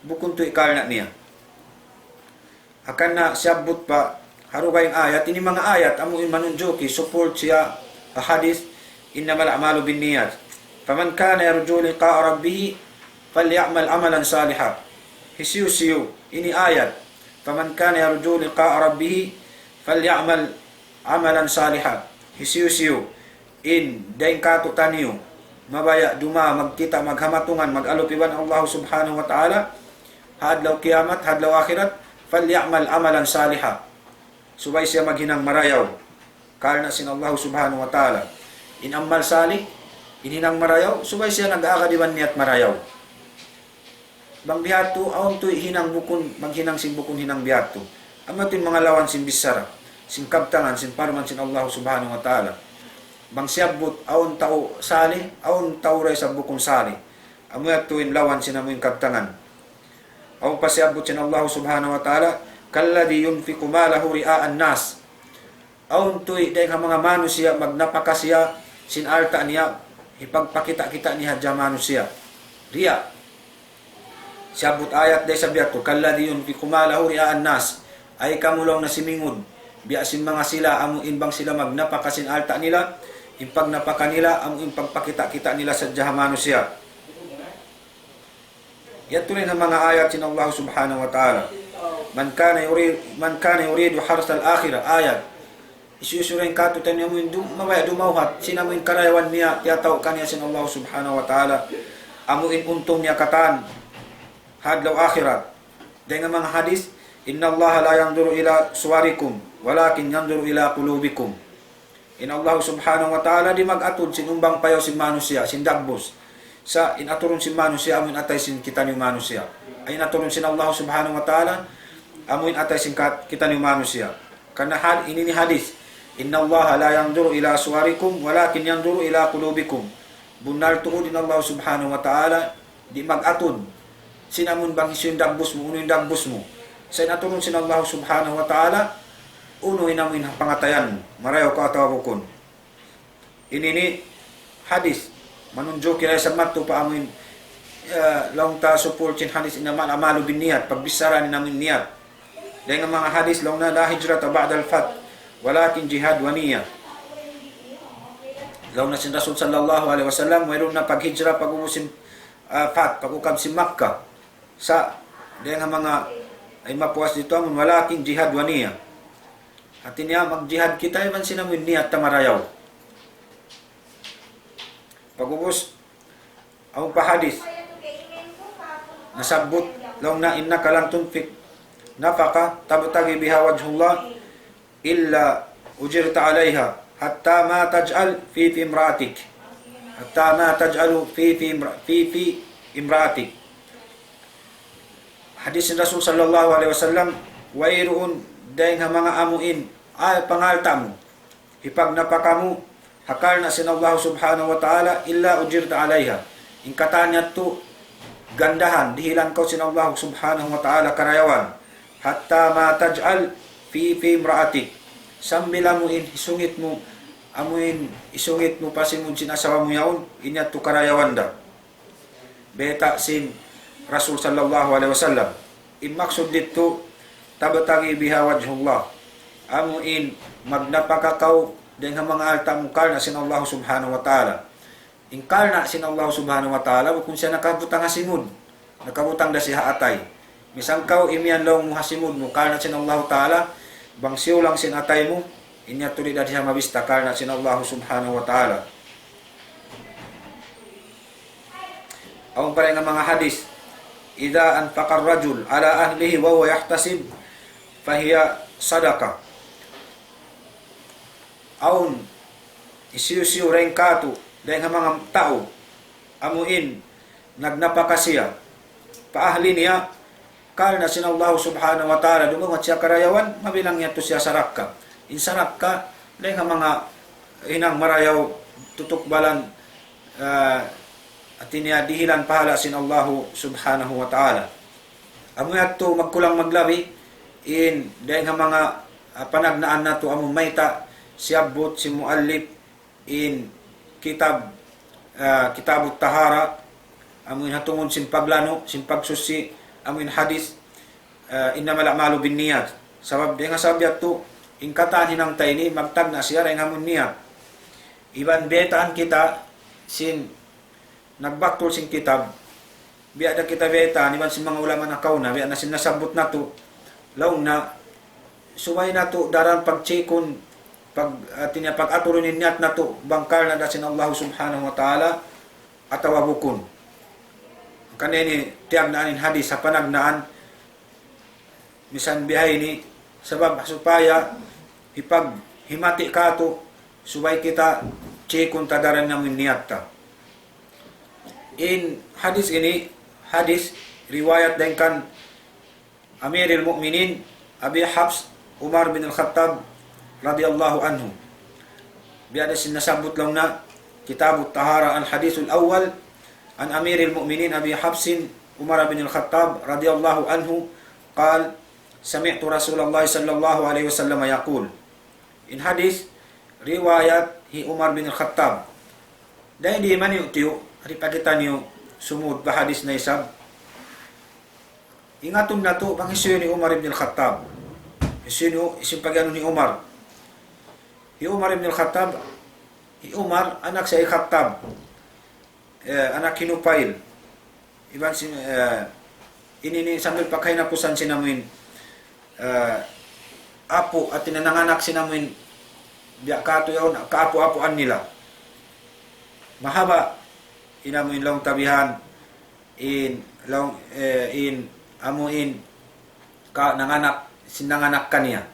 bukun tuud karna' niya. Hangkan na siyabbut pa ha dugaing ayat, ini manga ayat, amu in manunjuki, support siya ha hadith, إنما الأعمال بالنيات. فمن كان يرجو لقاء ربه فليعمل عملا صالحا. Hisiyu-siyu, ini ayat. فمن كان يرجو لقاء ربه فليعمل عملا صالحا. Hisiyu-siyu, in dayn kātu'niyu, mabaya' dumaug magkita' maghamatungan, mag-alup iban Allah Subhanahu wa Ta'ala, ha adlaw kiyamat, ha adlaw akhirat, فليعمل عملا صالحا. Subay siya maghinang marayaw. Karna' sin Allah Subhanahu wa Ta'ala. In amal salih, in hinang marayaw, subay siya nag-agad iban niyat marayaw. Bang biya' hādtu, awn tuud hinang bukun, maghinang sin bukun hinang biya' hādtu. Amu tuud in manga lawan sin bichara, sin kabtangan, sin parman sin Allah Subhanahu wa Ta'ala. Bang siyabbut, awn tau salih, awn tau da isab bukun salih. Amu yadtu in lawan sin amu in kabtangan. Awn pa siyabbut sin Allah Subhanahu wa Ta'ala, كالذي ينفق ماله رئاء الناس. Awn tuud dayn ha manga manusiya' magnapaka siya sin alta' niya, hipagpakita'-kita' niya hadja manusiya'. Riya'. Siyabbut ayat da isab yadtu, كالذي ينفق ماله رئاء الناس. Ay kamu laung niya simingud, biya' sin manga sila amu in bang sila magnapaka sin alta' nila, in pagnapaka nila, amu in pagpakita'-kita' nila sadja ha manusiya'. Yadtu in ha manga ayat sin Allah Subhanahu wa Ta'ala. من كان يريد، من كان يريد حرث الآخرة, ayat. Hisiyu-siyu dayn kātu'niyu amu in du-, mabaya' dumawhat, sin amu in karayawan niya, tiyatau' kaniya sin Allah Subhanahu wa Ta'ala. Amu in untung niya katan, ha adlaw akhirat. Dayn ha manga hadith, إن الله لا ينظر إلى صوركم، ولكن ينظر إلى قلوبكم. In Allah Subhanahu wa Ta'ala di' mag-atud sin umbang payaw sin manusiya', sin dagbus. Sa' in aturun sin manusiya', amu in atay sin kitaniyu manusiya'. Ay in aturun sin Allah Subhanahu wa Ta'ala, amu in atay sin kat-, kitaniyu manusiya'. Karna' had-, ini in hadith, إن الله لا ينظر إلى صوركم، ولكن ينظر إلى قلوبكم. Bunnal tuud in Allah Subhanahu wa Ta'ala, di' mag-atud sin amun bang hisiyu in dagbus mu, unu in dagbus mu. Sa' in aturun sin Allah Subhanahu wa Ta'ala, unu in amu in pangatayan mu, marayaw kaw atawa bukun. Ini in hadith, manunjuki da isab madtu pa amu in, eh, laung ta support sin hadith, إنما الأعمال بالنيات, pagbichara in amu in niyat. Dayn ha manga hadith laung niya, لا هجرة بعد الفتح، ولكن جهاد ونية. Laung niya sin Rasul sallallahu alayhi wasallam, wayruun na paghijra pag-ubus sin, ah, fath, pag-ukab sin Makkah. Sa' dayn ha manga, ay mapuas didtu amun, ولكن جهاد ونية. Hāti niya, magjihad kita iban sin amu in niyat ta marayaw. Pag-ubus, awn pa hadith nasabbut, laung niya, إنك لن تنفق نفقة تبتغي بها وجه الله إلا أجرت عليها حتى ما تجعل في في امرأتك، حتى ما تجعل في في امر-، في في امرأتك. Hadith sin Rasul sallallahu alayhi wasallam, wayruun dayn ha manga amu in, ay pangalta' mu, hipagnapaka mu, ha karna' sin Allah Subhanahu wa Ta'ala, إلا أجرت عليها. In katan yadtu, gandahan, dihilan kaw sin Allah Subhanahu wa Ta'ala karayawan. حتى ما تجعل في في امرأتك. Sambil amu in isungit mu, amu in isungit mu pa simud sin asawa mu yaun, in yadtu karayawan da. Bayta' sin Rasul sallallahu alayhi wasallam. In maksud didtu, تبتغي بها وجه الله. Amu in magnapaka kaw dayn ha manga alta' mu karna' sin Allah Subhanahu wa Ta'ala. In karna' sin Allah Subhanahu wa Ta'ala, bukun siya nakabutang ha simud. Nakabutang da siya ha atay. Misan kaw imiyan laung mu ha simud mu, karna' sin Allah Ta'ala, bang siyulang sin atay mu, in yadtu di' da siya mabista karna' sin Allah Subhanahu wa Ta'ala. Awn pa dayn ha manga hadith, إذا أنفق الرجل على أهله وهو يحتسب فهي صدقة. Awn hisiyu-siyu dayn kātu', dayn ha manga tau, amu in nagnapaka siya pa ahli niya, karna' sin Allah Subhanahu wa Ta'ala, dumawhat siya karayawan, mabilang niya yadtu siya sarakka. In sarakka, dayn ha manga hinang marayaw, tutukbalan, ah, hāti niya dihilan pahala' sin Allah Subhanahu wa Ta'ala. Amu yadtu magkulang maglabi, in dayn ha manga, ah, panagnaan natu' amu mayta' siyabbut sin muallif, in kitab, ah, Kitabut Tahara, amu in ha tungud sin paglanu', sin pagsuchi, amu in hadith, ah, إنما الأعمال بالنيات. Sabab, dayn ha sabab yadtu, in katan hinang ta ini, magtagna' siya dayn ha amun niyat. Iban baytaan kita sin nagbaktul sin kitab, biya' da kita baytaan, iban sin manga ulama nakauna, biya' na sin nasabbut natu', laung niya, subay natu' daran pagchikun, pag-, hāti niya pag-aturun in niyat natu', bang karna' da sin Allah Subhanahu wa Ta'ala, atawa bukun. Hangkan ini tiyagnaan in hadith, ha panagnaan, misan bihaini, sabab supaya hipag-, himati' katu', subay kita check-un ta daran namu' in niyat ta. In hadith ini, hadith riwayat dayn kan Amiril Mu'minin Abi Hafs Umar bin Al-Khattab radiyallahu anhu. Biya' da sin nasabbut laung na Kitabut Tahara, al-hadithul awwal, an Amiril Mu'minin Abi Hafsin Umar bin Al-Khattab radiyallahu anhu, قال: سمعت رسول الله صلى الله عليه وسلم يقول. In hadith, riwayat hi Umar bin Al-Khattab. Dayn di maniyu'-tiyu', di' pa kitaniyu sumud pa hadith na isab. Ingatun natu', bang hisiyu in hi Umar ibn Al-Khattab. Hisiyu in, hisiyu in pag-anu hi Umar. Hi Umar ibn Al-Khattab, hi Umar, anak siya hi Khattab. Eh, anak hi Nufail. Iban sin, eh, ini ini sambil pa kahinapusan sin amuin, eh, apu', hati niya nanganak sin amuin, biya' katu' yaun, kaapu'-apuan nila. Mahaba', in amuin laung ta bihan, in laung, eh, in amuin, ka-, nanganak, sin nanganak kaniya.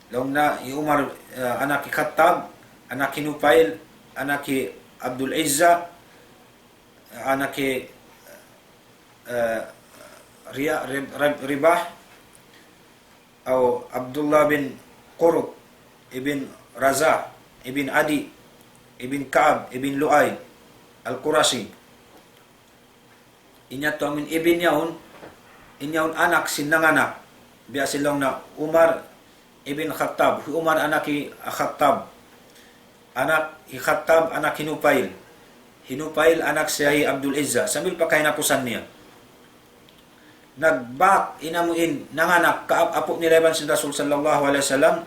Laung na hi Umar, eh, anak hi Khattab, anak hi Nufail, anak hi Abdul Izza, anak hi, eh, Riya-, Rib-, Rib-, Ribah, aw Abdullah bin Qurut, ibn Razah, ibn Adi, ibn Ka'ab, ibn Lu'ay, Al-Qurashi. In yadtu amuin ibn yaun, in yaun anak sin nanganak. Biya' sin laung na Umar ibn Khattab. Hi Umar anak hi Khattab. Anak hi Khattab, anak hi Nufail. Hi Nufail, anak siya hi Abdul Izza. Sambil pa kahinapusan niya. Nagbak in amuin nanganak kaap-apu' nila iban sin Rasul sallallahu alayhi wasallam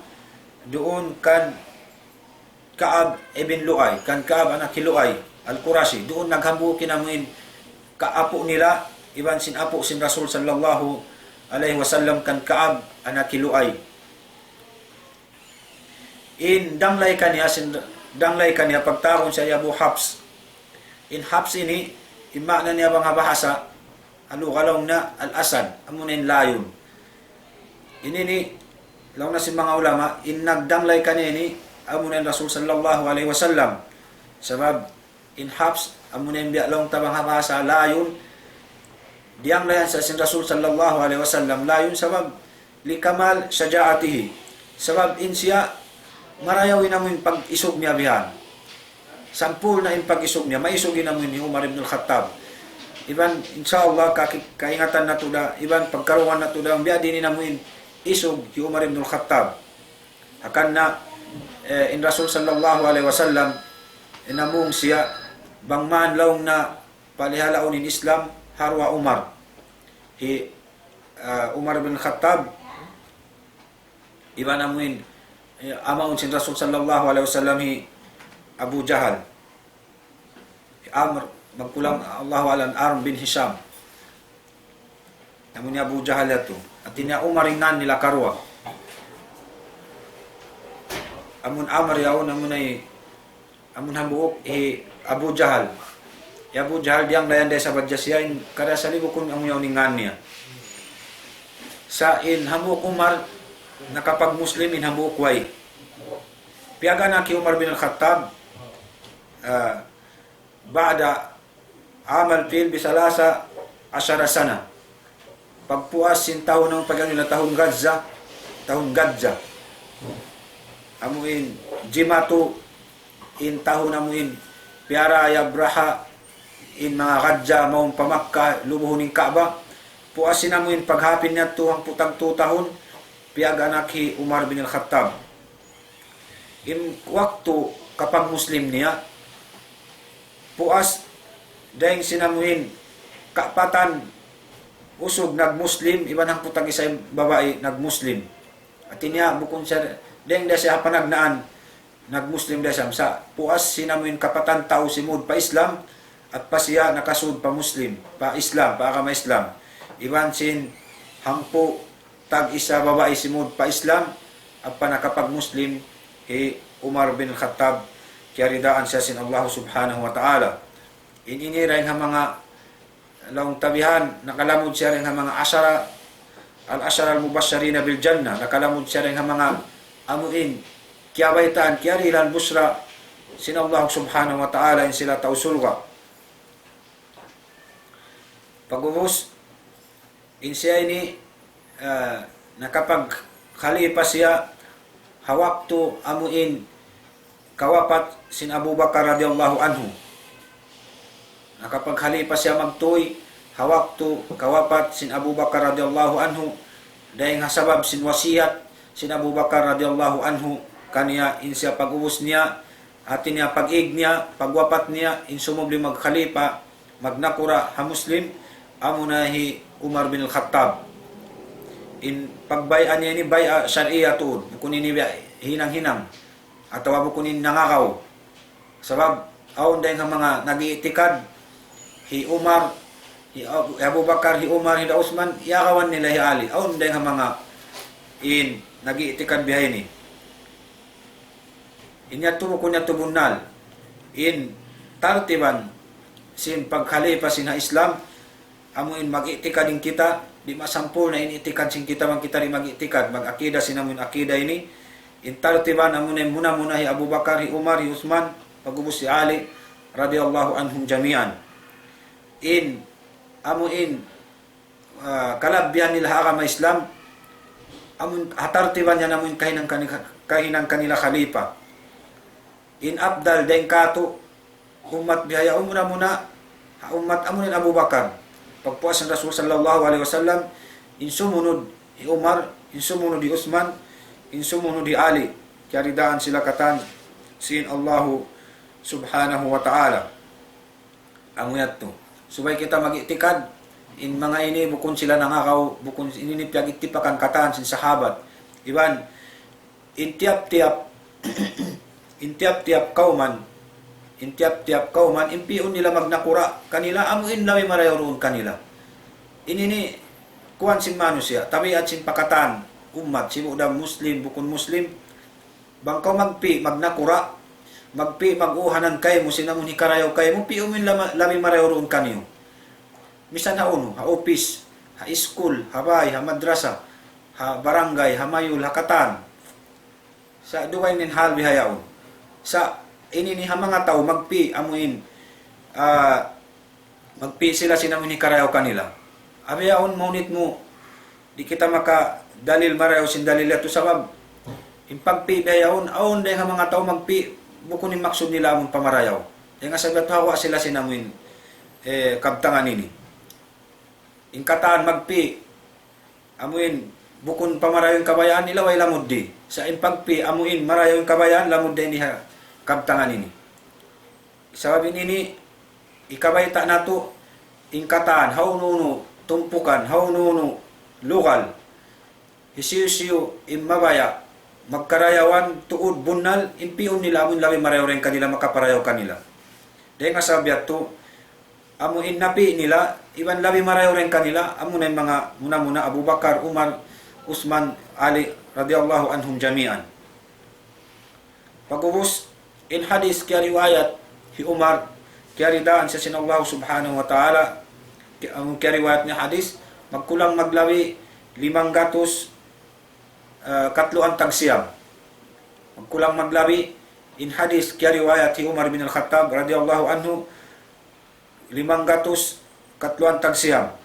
duun kan Ka'ab ibn Lu'ay, kan Ka'ab anak hi Lu'ay, Al-Qurashi. Duun naghambuuk in amuin kaapu' nila, iban sin apu' sin Rasul sallallahu alayhi wasallam kan Ka'ab anak hi Lu'ay. In danglay kaniya, sin danglay kaniya, pagtawagun siya hi Abu Hafs. In Hafs ini, in maana niya bang ha bahasa, ha lugha laung na al-asad, amuna in layun. Ini ini, laung na sin manga ulama, in nagdanglay kaniya ini, amuna in Rasul sallallahu alayhi wasallam. Sabab, in Hafs, amuna in biya' laung ta bang ha bahasa layun, diyanglayan sa sin Rasul sallallahu alayhi wasallam, layun sabab, لكمال شجاعته. Sabab in siya marayaw in amuin pag-isug niya bihan. Sampurna' in pag-isug niya, maisug in amuin hi Umar ibn al-Khattab. Iban, insya Allah, ka-, kaingatan natu' da, iban pagkarungugan natu' da, biya' diin in amuin isug hi Umar ibn al-Khattab. Hangkan na, eh, in Rasul sallallahu alayhi wasallam, in amung siya, bang man laung na palihalaun in Islam, ha duwa Umar. Hi, ah, Umar bin Khattab, iban amuin, eh, amaun sin Rasul sallallahu alayhi wasallam hi Abu Jahal. Hi Amr, magkulang, Allahu a'lam, Amr bin Hisham. Amu in hi Abu Jahal yadtu. Hati niya Umar in ngan nila karuwa. Amun Amr yaun, amun ay, amun hambuuk, hi Abu Jahal. Hi Abu Jahal diyanglayan da isab hadja siya in kada sali bukun amu yaun in ngan niya. Sa' in hambuuk Umar, nakapag-Muslim, in hambuuk way. Piyag-anak hi Umar bin Al-Khattab, ah, بعد عام الفيل بثلاث عشرة سنة. Pagpuas sin tahun, amu pag-anu nila, tahun Gaza, tahun Gaza. Amu in jimatu in tahun amu in piyara hi Abraha in manga Gaza mawn pa Makkah lubuhun in Ka'bah. Puas sin amu in paghapin niya tu hangpu' tagtu tahun, piyag-anak hi Umar bin Al-Khattab. In waktu kapag-Muslim niya, puas dayng sin amuin kapatan usug nag-Muslim, iban hangpu' tag-isa in babai nag-Muslim. Hati niya, bukun siya, dayng da siya ha panagnaan, nag-Muslim da siya. Sa' puas sin amuin kapatan tau simud pa Islam, ampa siya nakasud pa Muslim, pa Islam, pa agama Islam. Iban sin hangpu' tag-isa babai simud pa Islam, ampa nakapag-Muslim hi Umar bin Khattab, kiyaridaan siya sin Allah Subhanahu wa Ta'ala. In ini dayn ha manga laung ta bihan, nakalamud siya dayn ha manga ashara, al-ashara al-mubashsharina bil jannah, nakalamud siya dayn ha manga amuin, kiyabaytaan, kiyarihilan busra sin Allah Subhanahu wa Ta'ala in sila tau surga'. Pag'ubus, in siya ini, ah, nakapagkhalipa siya ha waktu amu in kawapat sin Abu Bakar radiyallahu anhu. Nakapagkhalipa siya magtuy ha waktu kawapat sin Abu Bakar radiyallahu anhu, dayng ha sabab sin wasiyat sin Abu Bakar radiyallahu anhu kaniya, in siya pag'ubus niya, hati niya pag-ig niya, pagwapat niya, in sumubli magkhalipa, magnakura' ha Muslim, amuna hi Umar bin Al-Khattab. In pagbay'a niya ini bay'a shar'iyya tuud, bukun ini bay'a hinang-hinang, atawa bukun in nangagaw. Sabab, awn dayng ha manga nag-i'tikad, hi Umar, hi Abu, hi Abu Bakar, hi Umar, hi Usman, iyagawan nila hi Ali. Awn dayng ha manga in nag-i'tikad bihaini. In yadtu bukun yadtu bunnal. In tartiban sin pagkhalifa sin ha Islam, amu in mag-i'tikad in kita, di' masampurna' in i'tikad sin kita bang kita di' mag-i'tikad, mag-akida sin amu in akida ini. In tartiban amu in muna-muna hi Abu Bakar, hi Umar, hi Usman, pag'ubus hi Ali, radiyallahu anhum jami'an. In, amu in, ah, kalabihan nila ha agama Islam, amu in, ha tartiban yan amu in kahinang kani-, kahinang kanila khalifa. In afdal dayng kātu', ummat bihaun muna-muna, ha ummat amu in Abu Bakar. Pagpuas sin Rasul sallallahu alayhi wasallam, in sumunud hi Umar, in sumunud hi Usman, in sumunud hi Ali. Kiyaridaan sila katan sin Allahu Subhanahu wa Ta'ala. Amu yadtu. Subay kita mag-i'tikad, in manga ini bukun sila nangagaw, bukun ini, ini piyag-ittipakan katan sin sahabat. Iban, in tiyap-tiyap, in tiyap-tiyap kawman, in tiyap-tiyap kawman, in pi'un nila magnakura' kanila, amu in labi marayaw duun kanila. Ini ini, kuwan sin manusiya', tabiat sin pa katan, ummat, sibu' da Muslim, bukun Muslim, bang kaw magpi', magnakura', magpi', mag-uhanan kaymu, sin amun hikarayaw kaymu, pi'un in lama-, labi marayaw duun kaniyu. Misan ha unu, ha upis, ha iskul, ha bay, ha madrasa, ha barangay, ha mayul, ha katan. Sa' dugaing in hal bihaun. Sa' ini ini ha manga tau magpi', amu in, ah, magpi' sila sin amun hikarayaw kanila. Bihaun mahunit mu, di' kita makadalil marayaw sin dalil yadtu sabab, in pagpi' bihaun, awn dayng ha manga tau magpi', bukun in maksud nila amun pamarayaw. Dayng ha sabab yadtu hawa' sila sin amun, eh, kabtangan ini. In katan magpi', amu in, bukun pamarayaw in kabayaan nila, way lamud di'. Sa' in pagpi', amu in, marayaw in kabayaan, lamud di' ini ha kabtangan ini. Sabab in ini, hikabayta' natu', in katan, hawnu-hawnu, tumpukan, hawnu-hawnu, lugal. Hisiyu-siyu, in mabaya', magkarayawan, tuud, bunnal, in pi'un nila, amu in labi marayaw dayng kanila, makaparayaw kanila. Dayng ha sabab yadtu, amu in napi' nila, iban labi marayaw dayng kanila, amu na in manga muna-muna Abu Bakar, Umar, Usman, Ali, radiyallahu anhum jami'an. Pag'ubus, in hadis kiyariwayat hi Umar, kiyaridaan siya sin Allah Subhanahu wa Ta'ala, ki-, amu kiyariwayat niya hadis, magkulang maglabi limanggatus, ah, katluan tag siyam. Magkulang maglabi, in hadis kiyariwayat hi Umar bin Al-Khattab radiyallahu anhu, limanggatus katluan tag siyam.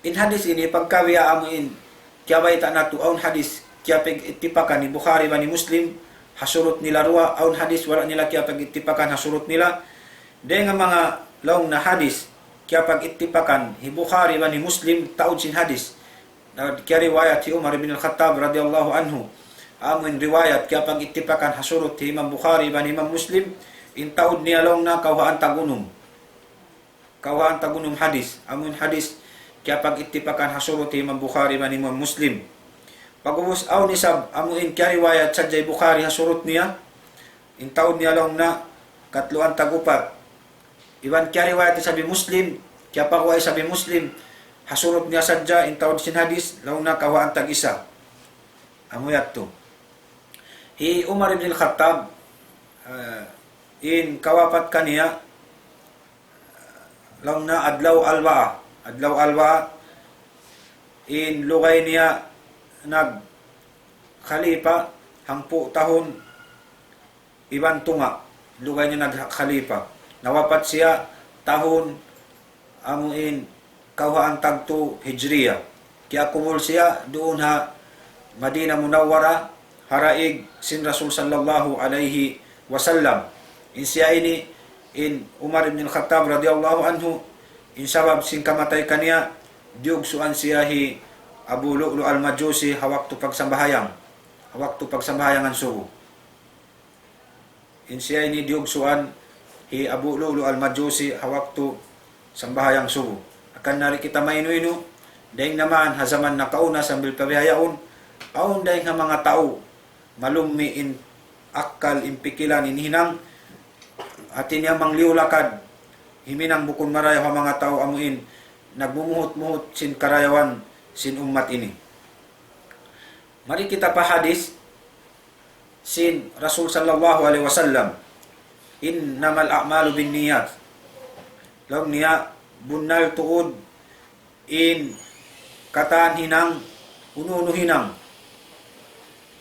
In hadis ini pagkabiya' amu in kiyabayta' natu', awn hadis kiyapag-ittipakan hi Bukhari iban hi Muslim ha surut nila duwa, awn hadis wala' nila kiyapag-ittipakan ha surut nila. Dayng ha manga laung na hadis kiyapag-ittipakan hi Bukhari iban hi Muslim, taud sin hadis na kiyariwayat hi Umar bin Al-Khattab radiyallahu anhu. Amu in riwayat kiyapag-ittipakan ha surut hi Imam Bukhari iban Imam Muslim, in taud niya laung na kawhaan tag unum. Kawhaan tag unum hadis. Amu in hadis kiyapag-ittipakan ha surut hi Imam Bukhari iban Imam Muslim. Pag'ubus awn isab, amu in kiyariwayat sadja hi Bukhari ha surut niya, in taud niya laung na katluan tag upat. Iban kiyariwayat isab hi Muslim, kiyapagwa isab hi Muslim, ha surut niya sadja, in taud sin hadis, laung na kawhaan tag isa. Amu yadtu. Hi Umar ibn al-Khattab, ah, in kawapat kaniya, laung na adlaw Arba'a. Adlaw Arba'a, in lugay niya nagkhalifa, hangpu' tahun iban tunga', lugay niya nagkhalifa. Nawapat siya tahun amuin kawhaan tagtu Hijriya. Kiyakubul siya duun ha Madinah Munawwarah, ha daig sin Rasul sallallahu alayhi wasallam. In siya ini, in Umar ibn al-Khattab radiyallahu anhu, in sabab sin kamatay kaniya, diyugsuan siya hi Abu Lu'lu' al-Majusi ha waktu pagsambahayang, ha waktu pagsambahayangan subu. In siya ini diyugsuan hi Abu Lu'lu' al-Majusi ha waktu sambahayang subu. Hangkan na di' kita mainu-inu, dayn naman ha jaman nakauna sambil pa bihaun, awn dayn ha manga tau, malummi' in akkal, in pikilan, in hinang, hati niya mangliyu-lakad, himinang bukun marayaw ha manga tau amuin nagmumuhut-muhut sin karayawan sin ummat ini. Mari kita pa hadith sin Rasul sallallahu alayhi wasallam, "Innamal a'malu binniyat." Laung niya, bunnal tuud in katan hinang, unu-unu hinang.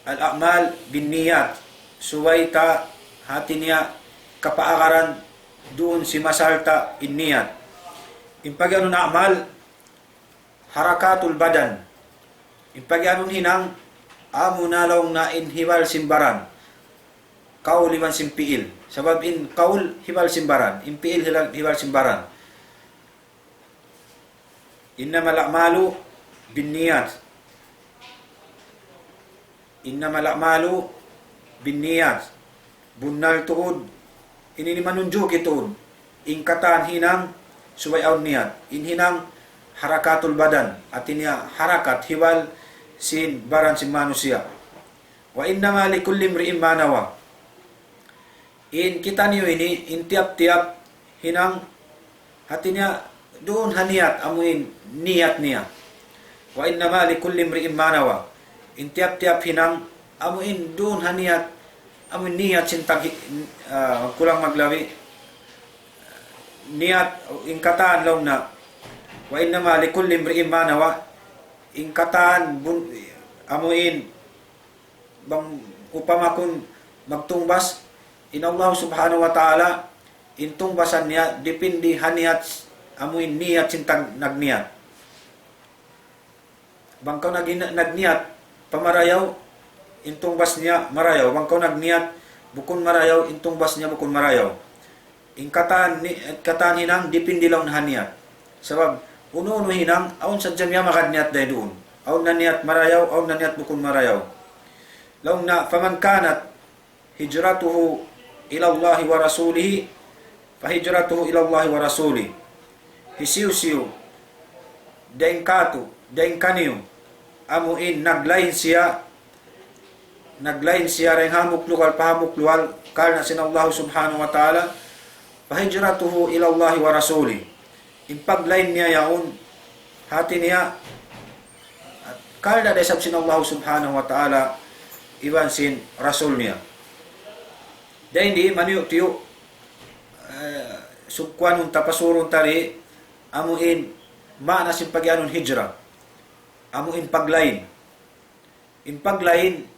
Al-a'mal binniyat. Subay ta hati niya kapaagaran duun sin masal ta in niyat. In pagiyanun a'mal, harakatul badan. In pagiyanun hinang, amuna laung niya in hibal sin baran. Kaul iban sin pi'il. Sabab in kaul hibal sin baran. In pi'il hila-, hibal sin baran. Innamal a'malu binniyat. Innamal a'malu binniyat. Bunnal tuud. Ini ini manunjuki tuud. In katan hinang subay awn niyat. In hinang harakatul badan. Hati niya harakat, hibal sin baran sin manusiya'. Wa innama likulli imri'in ma nawa. In kitaniyu ini, in tiyap-tiyap hinang, hati niya duun ha niyat, amuin niyat niya. Wa innama likulli imri'in ma nawa. In tiyap-tiyap hinang, amuin duun ha niyat, amuin niyat sin taghi-, ah, kulang maglabi. Niyat, in katan laung niya. Wa innama likulli imri'in ma nawa. In katan bun-, amuin bang upama kun magtungbas in Allah Subhanahu wa Ta'ala, in tungbasan niya dipindi ha niyat, amuin niyat sin tag-, nagniyat. Bang kaw nag-, nagniyat pa marayaw, in tungbas niya marayaw. Bang kaw nagniyat bukun marayaw, in tungbas niya bukun marayaw. In katan ni-, katan hinang dipindi laung ha niyat. Sabab, unu-unu hinang, awn sadja miyamagad niyat dayn duun. Awn na niyat marayaw, awn na niyat bukun marayaw. Laung niya, فمن كانت هجرته إلى الله ورسوله فهجرته إلى الله ورسوله. Hisiyu-siyu dayn kātu', dayn kaniyu, amuin naglain siya, naglain siya dayn hambuuk lugal pa hambuuk lugal, karna' sin Allah Subhanahu wa Ta'ala, فهجرته إلى الله ورسوله. In paglain niya yaun, hati niya, karna' da isab sin Allah Subhanahu wa Ta'ala, iban sin Rasul niya. Dayn di maniyu'-tiyu', eh, sugkuanun ta, pasurun ta di, amuin, maana sin pagiyanun hijra. Amuin paglain. In paglain,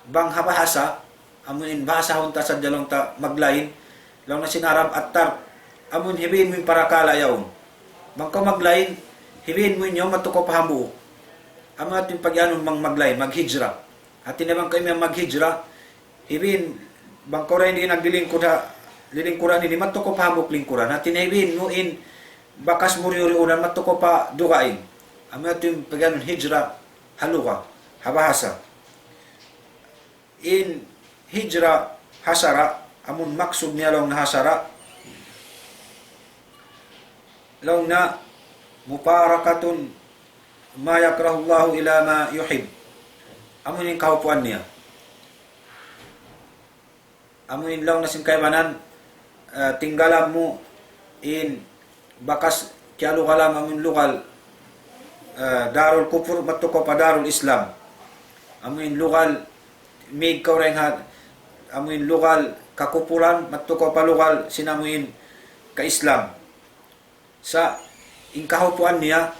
bang ha bahasa, amuin bahasahun ta sadja laung ta maglain, laung na sin Arab, at-tark, amuin hibiin mu in parakala' yaun. Bang kaw maglain, hibiin mu in yaun madtu kaw pa hambuuk. Amu yadtu in pagiyanun bang maglain, maghijra. Hati niya bang kaw imiyan maghijra, hibiin, bang kaw dayn di naglilingkud ha lilingkuran ini, madtu kaw pa hambuuk lingkuran. Hati niya hibiin mu in bakas mu diyuriunan, madtu kaw pa dugaing. Amu yadtu in pagiyanun hijra ha lugha, ha bahasa. In hijra ha sara', amun maksud niya laung na ha sara', laung na مفارقة ما يكره الله إلى ما يحب. Amun in kahupuan niya. Amun in laung na sin kaibanan, eh, tinggalan mu in bakas kiyalugalan amun lugal, eh, Darul Kufur, madtu kaw pa Darul Islam. Amun lugal, mig kaw dayn ha, amun lugal kakupuran, madtu kaw pa lugal sin amun ka-Islam. Sa' in kahupuan niya,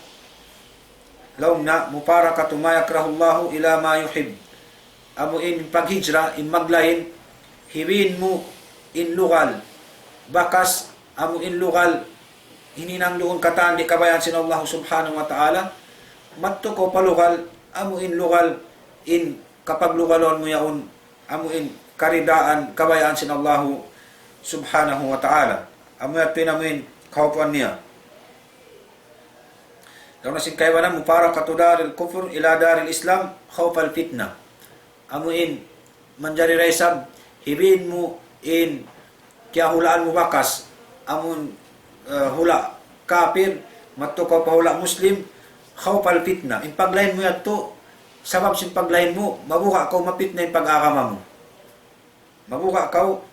laung na, مفارقة ما يكره الله إلى ما يحب. amu in paghijra, in maglain, hibin mu in lugal, bakas, amu in lugal, hininang duun katan di' kabayaan sin Allah subhanahu wa ta'ala, madtu kaw pa lugal, amu in lugal, in kapaglugalan mu yaun, amu in karidaan, kabayaan sin Allah subhanahu wa ta'ala. Amu yadtu in amu in kahaupuan niya. Laung na sin kaibanan, مفارقة دار الكفر إلى دار الإسلام خوف الفتنة. Amu in manjari da isab, hibin mu in kiyahulaan mu bakas, amun, eh, hula' kapir, madtu kaw pa hula' Muslim, خوف الفتنة. In paglain mu yadtu, sabab sin paglain mu, mabuga' kaw mapitna in pag-agama mu. Mabuga' kaw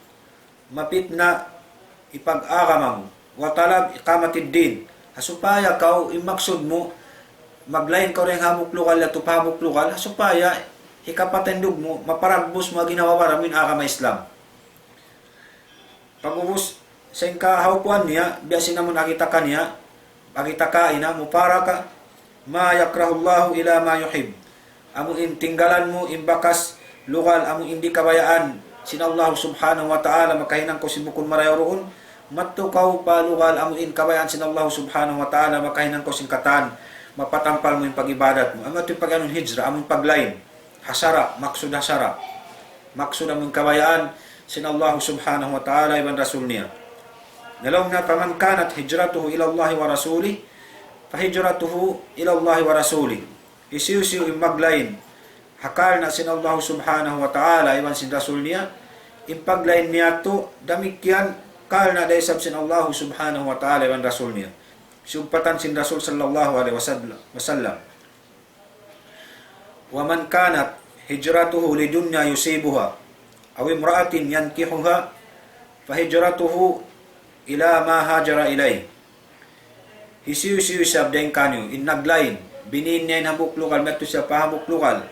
mapitna in pag-agama mu. وطلب إقامة الدين. Ha supaya kaw, in maksud mu, maglain kaw dayn ha hambuuk lugal yadtu pa hambuuk lugal, ha supaya hikapatindug mu, maparagbus mu ha ginhawa-baran mu in agama Islam. Pag'ubus, sa' in kahaupuan niya, biya' sin amun agi ta kaniya, agi ta kaina, مفارقة ما يكره الله إلى ما يحب. Amu in tinggalan mu in bakas lugal amu in di' kabayaan sin Allah subhanahu wa ta'ala, makahinang kaw sin bukun marayaw duun, madtu kaw pa lugal amu in kabayaan sin Allah subhanahu wa ta'ala, makahinang kaw sin katan, mapatampal mu in pag-ibadat mu. Amu yadtu in pag-anu hijra, amu in paglain. Ha sara', maksud ha sara'. Maksud amu in kabayaan sin Allah subhanahu wa ta'ala iban Rasul niya. Na laung niya, فمن كانت هجرته إلى الله ورسوله فهجرته إلى الله ورسوله. Hisiyu-siyu in maglain ha karna' sin Allah subhanahu wa ta'ala iban sin Rasul niya, in paglain niya yadtu damikkiyan karna' da isab sin Allah subhanahu wa ta'ala iban Rasul niya. Siyugpatan sin Rasul sallallahu alayhi wasallam. ومن كانت هجرته لدنيا يصيبها أو امرأة ينكحها فهجرته إلى ما هاجر إليه. Hisiyu-siyu isab dayn kaniyu, in naglain, binin niya in hambuuk lugal, madtu siya pa hambuuk lugal,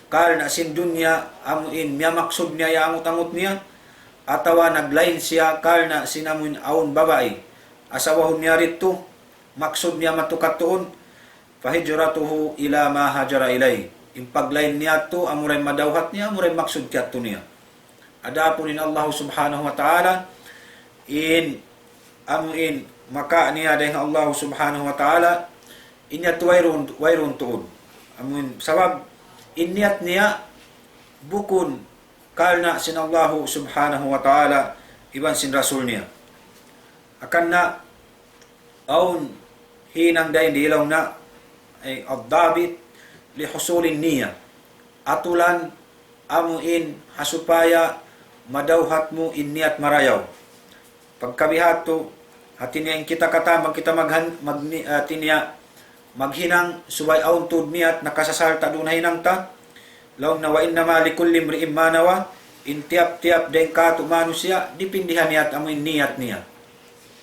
karna' sin dunya, amu in miyamaksud niya, iyaangut-angut niya, atawa naglain siya, karna' sin amu in awn babai, asawahun niya didtu, maksud niya madtu kadtuun, فهجرته إلى ما هاجر إليه. In paglain niya yadtu, amura in madawhat niya, amura in maksud kiyadtu niya. Adapun in Allah subhanahu wa ta'ala, in amu in makawa' niya dayn ha Allah subhanahu wa ta'ala, in yadtu wayruun, wayruun tuud. Amu in sabab, in niyat niya bukun karna' sin Allah subhanahu wa ta'ala, iban sin Rasul niya. Hangkan na awn hinang dayn di laung niya, ay, الضابط لحصول النية. Atulan amu in ha supaya madawhat mu in niyat marayaw. Pagka biha' tu, hati niya in kita katan, bang kita maghan-, magni-, hati niya maghinang subay awn tuud niyat, nakasasal ta duun ha hinang ta. Laung niya, وإنما لكل امرئ ما نوى, in tiyap-tiyap dayn kātu' manusiya', dipindi ha niyat amu in niyat niya.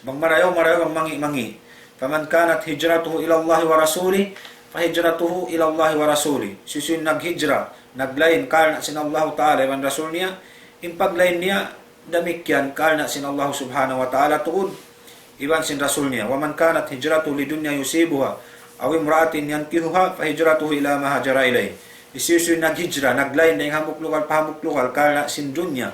Bang marayaw, marayaw, bang mangi', mangi'. فمن كانت هجرته إلى الله ورسوله فهجرته إلى الله ورسوله. Hisiyu-siyu in naghijra, naglain karna' sin Allah ta'ala iban Rasul niya, in paglain niya, damikkiyan karna' sin Allah subhanahu wa ta'ala tuud, iban sin Rasul niya. ومن كانت هجرته لدنيا يصيبها أو امرأة ينكحها فهجرته إلى ما هاجر إليه. Hisiyu-siyu in naghijra, naglain dayn hambuuk lugal pa hambuuk lugal, karna' sin dunya.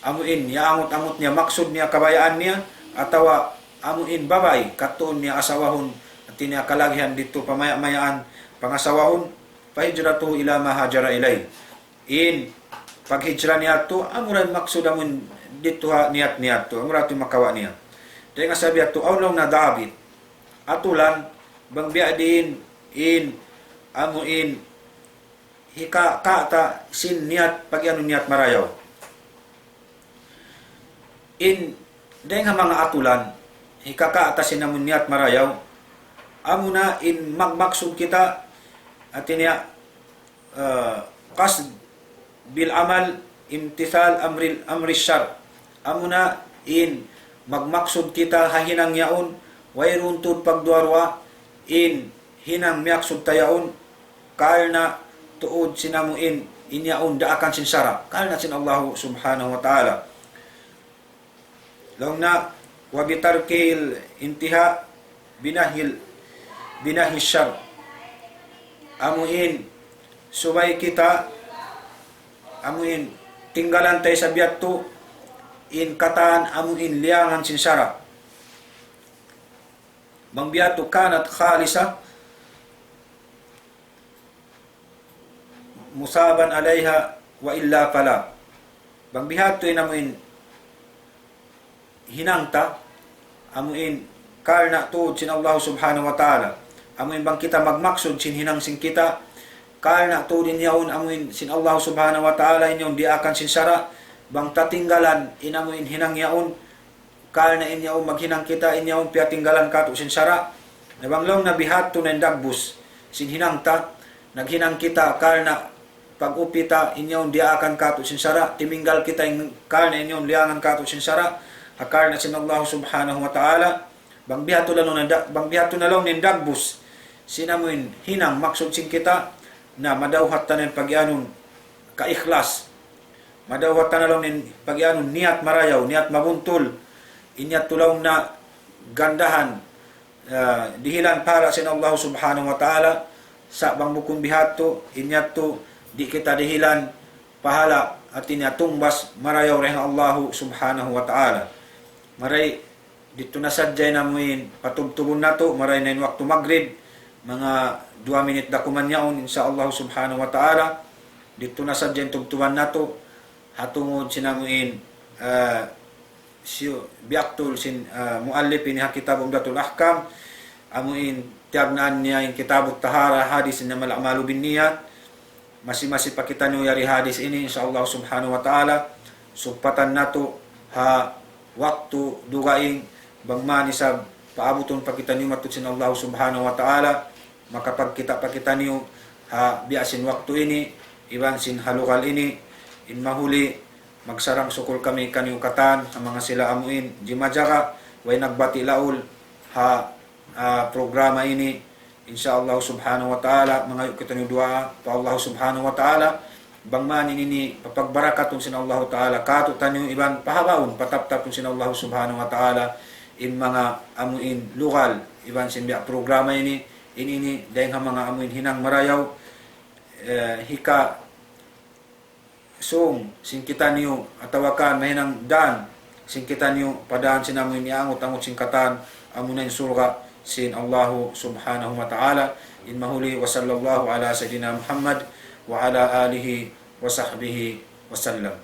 Amu in, iyaangut-angut niya, maksud niya, kabayaan niya, atawa amu in babai, kadtuun niya asawahun, hati niya kalagihan didtu pamaya'-mayaan, pangasawahun, فهجرته إلى ما هاجر إليه. In paghijra niya yadtu, amura in maksud amu in didtu ha niyat niya yadtu, amura yadtu in makawa' niya. Dayn ha sabab yadtu, awn laung niya ضابط. Atulan, bang biya' diin, in, amu in, hika-, kata sin niyat, pag-anu niyat marayaw. In, dayn ha manga atulan, hikakata sin amun niyat marayaw, amuna in magmaksud kita, hati niya, eh, قصد بالعمل امتثال أمر، أمر الشرع. Amuna in magmaksud kita ha hinang yaun, wayruun tuud pagduwa-ruwa, in hinang miyaksud ta yaun, karna' tuud sin amu in, in yaun daakan sin sara', karna' sin Allahu subhanahu wa ta'ala. Laung niya, وبترك الانتهاء بنهي، بنهي الشرع. Amu in, subay kita amuin tinggalan ta isab yadtu in katan amuin liyangan sin sara'. Bang biya' yadtu كانت خالصة مثابا عليها وإلا فلا. Bang biya' yadtu in amuin hinang ta, amuin karna' tuud sin Allah Subhanahu wa Ta'ala. Amuin bang kita magmaksud sin hinang sin kita, karna' tuud in yaun amuin sin Allah Subhanahu wa Ta'ala, in yaun diyaakan sin sara', bang ta tinggalan in amuin hinang yaun, karna' in yaun maghinang kita, in yaun piyatinggalan katu' sin sara'. Na bang laung na biya' yadtu na in dagbus sin hinang ta, naghinang kita karna' pag-upi ta, in yaun diyaakan katu' sin sara', timinggal kita in karna' in yaun liyangan katu' sin sara', ha karna' sin Allah Subhanahu wa Ta'ala. Bang biya' yadtu na laung in da-, bang biya' yadtu na laung in dagbus sin amuin hinang maksud sin kita, na madawhat ta na in pagiyanun kaikhlas. Madawhat ta na laung in pagiyanun niyat marayaw, niyat mabuntul. In yadtu laung na gandahan, ah, dihilan pahala' sin Allah Subhanahu wa Ta'ala. Sa' bang bukun biya' yadtu, in yadtu di' kita dihilan pahala', hati niya tungbas marayaw dayn ha Allah Subhanahu wa Ta'ala. Maray, didtu na sadja in amuin patubtubun natu', maray na in waktu magrib, manga duwa minit da kuman yaun, insya Allah Subhanahu wa Ta'ala. Didtu na sadja in tubtuban natu', ha tungud sin amuin, ah, siyu-, biyaktul sin, ah, muallif ini ha kitab Umdatul Ahkam, amuin tiyagnaan niya in Kitabut Tahara, hadis innamal a'malu binniyat. Masi-masi pa kitaniyu yari hadis ini, insya Allah Subhanahu wa Ta'ala, sugpatan natu' ha waktu dugaing, bang man isab paabutun pa kitaniyu matud sin Allah Subhanahu wa Ta'ala, makapagkita' pa kitaniyu ha biya' sin waktu ini, iban sin ha lugal ini, in mahuli, magsarang-sukul kami kaniyu katan, ha manga sila amuin, jimajaga, way nagbati' laul, ha, ah, programa ini. Insya Allah Subhanahu wa Ta'ala, mangayu' kitaniyu duwaa pa Allah Subhanahu wa Ta'ala, bang man ini papagbarakatun sin Allah Ta'ala katu'taniyu, iban pahabaun, pataptapun sin Allah Subhanahu wa Ta'ala, in manga amuin lugal, iban sin biya' programa ini, in ini, dayn ha manga amuin hinang marayaw, eh, hika sung sin kitaniyu, atawa kan mahinang dan sin kitaniyu pa dan sin amuin iyangut-angut sin katan, amuna in surga' sin Allahu Subhanahu wa Ta'ala. In mahuli, وصلى الله على سيدنا محمد وعلى آله وصحبه وسلم.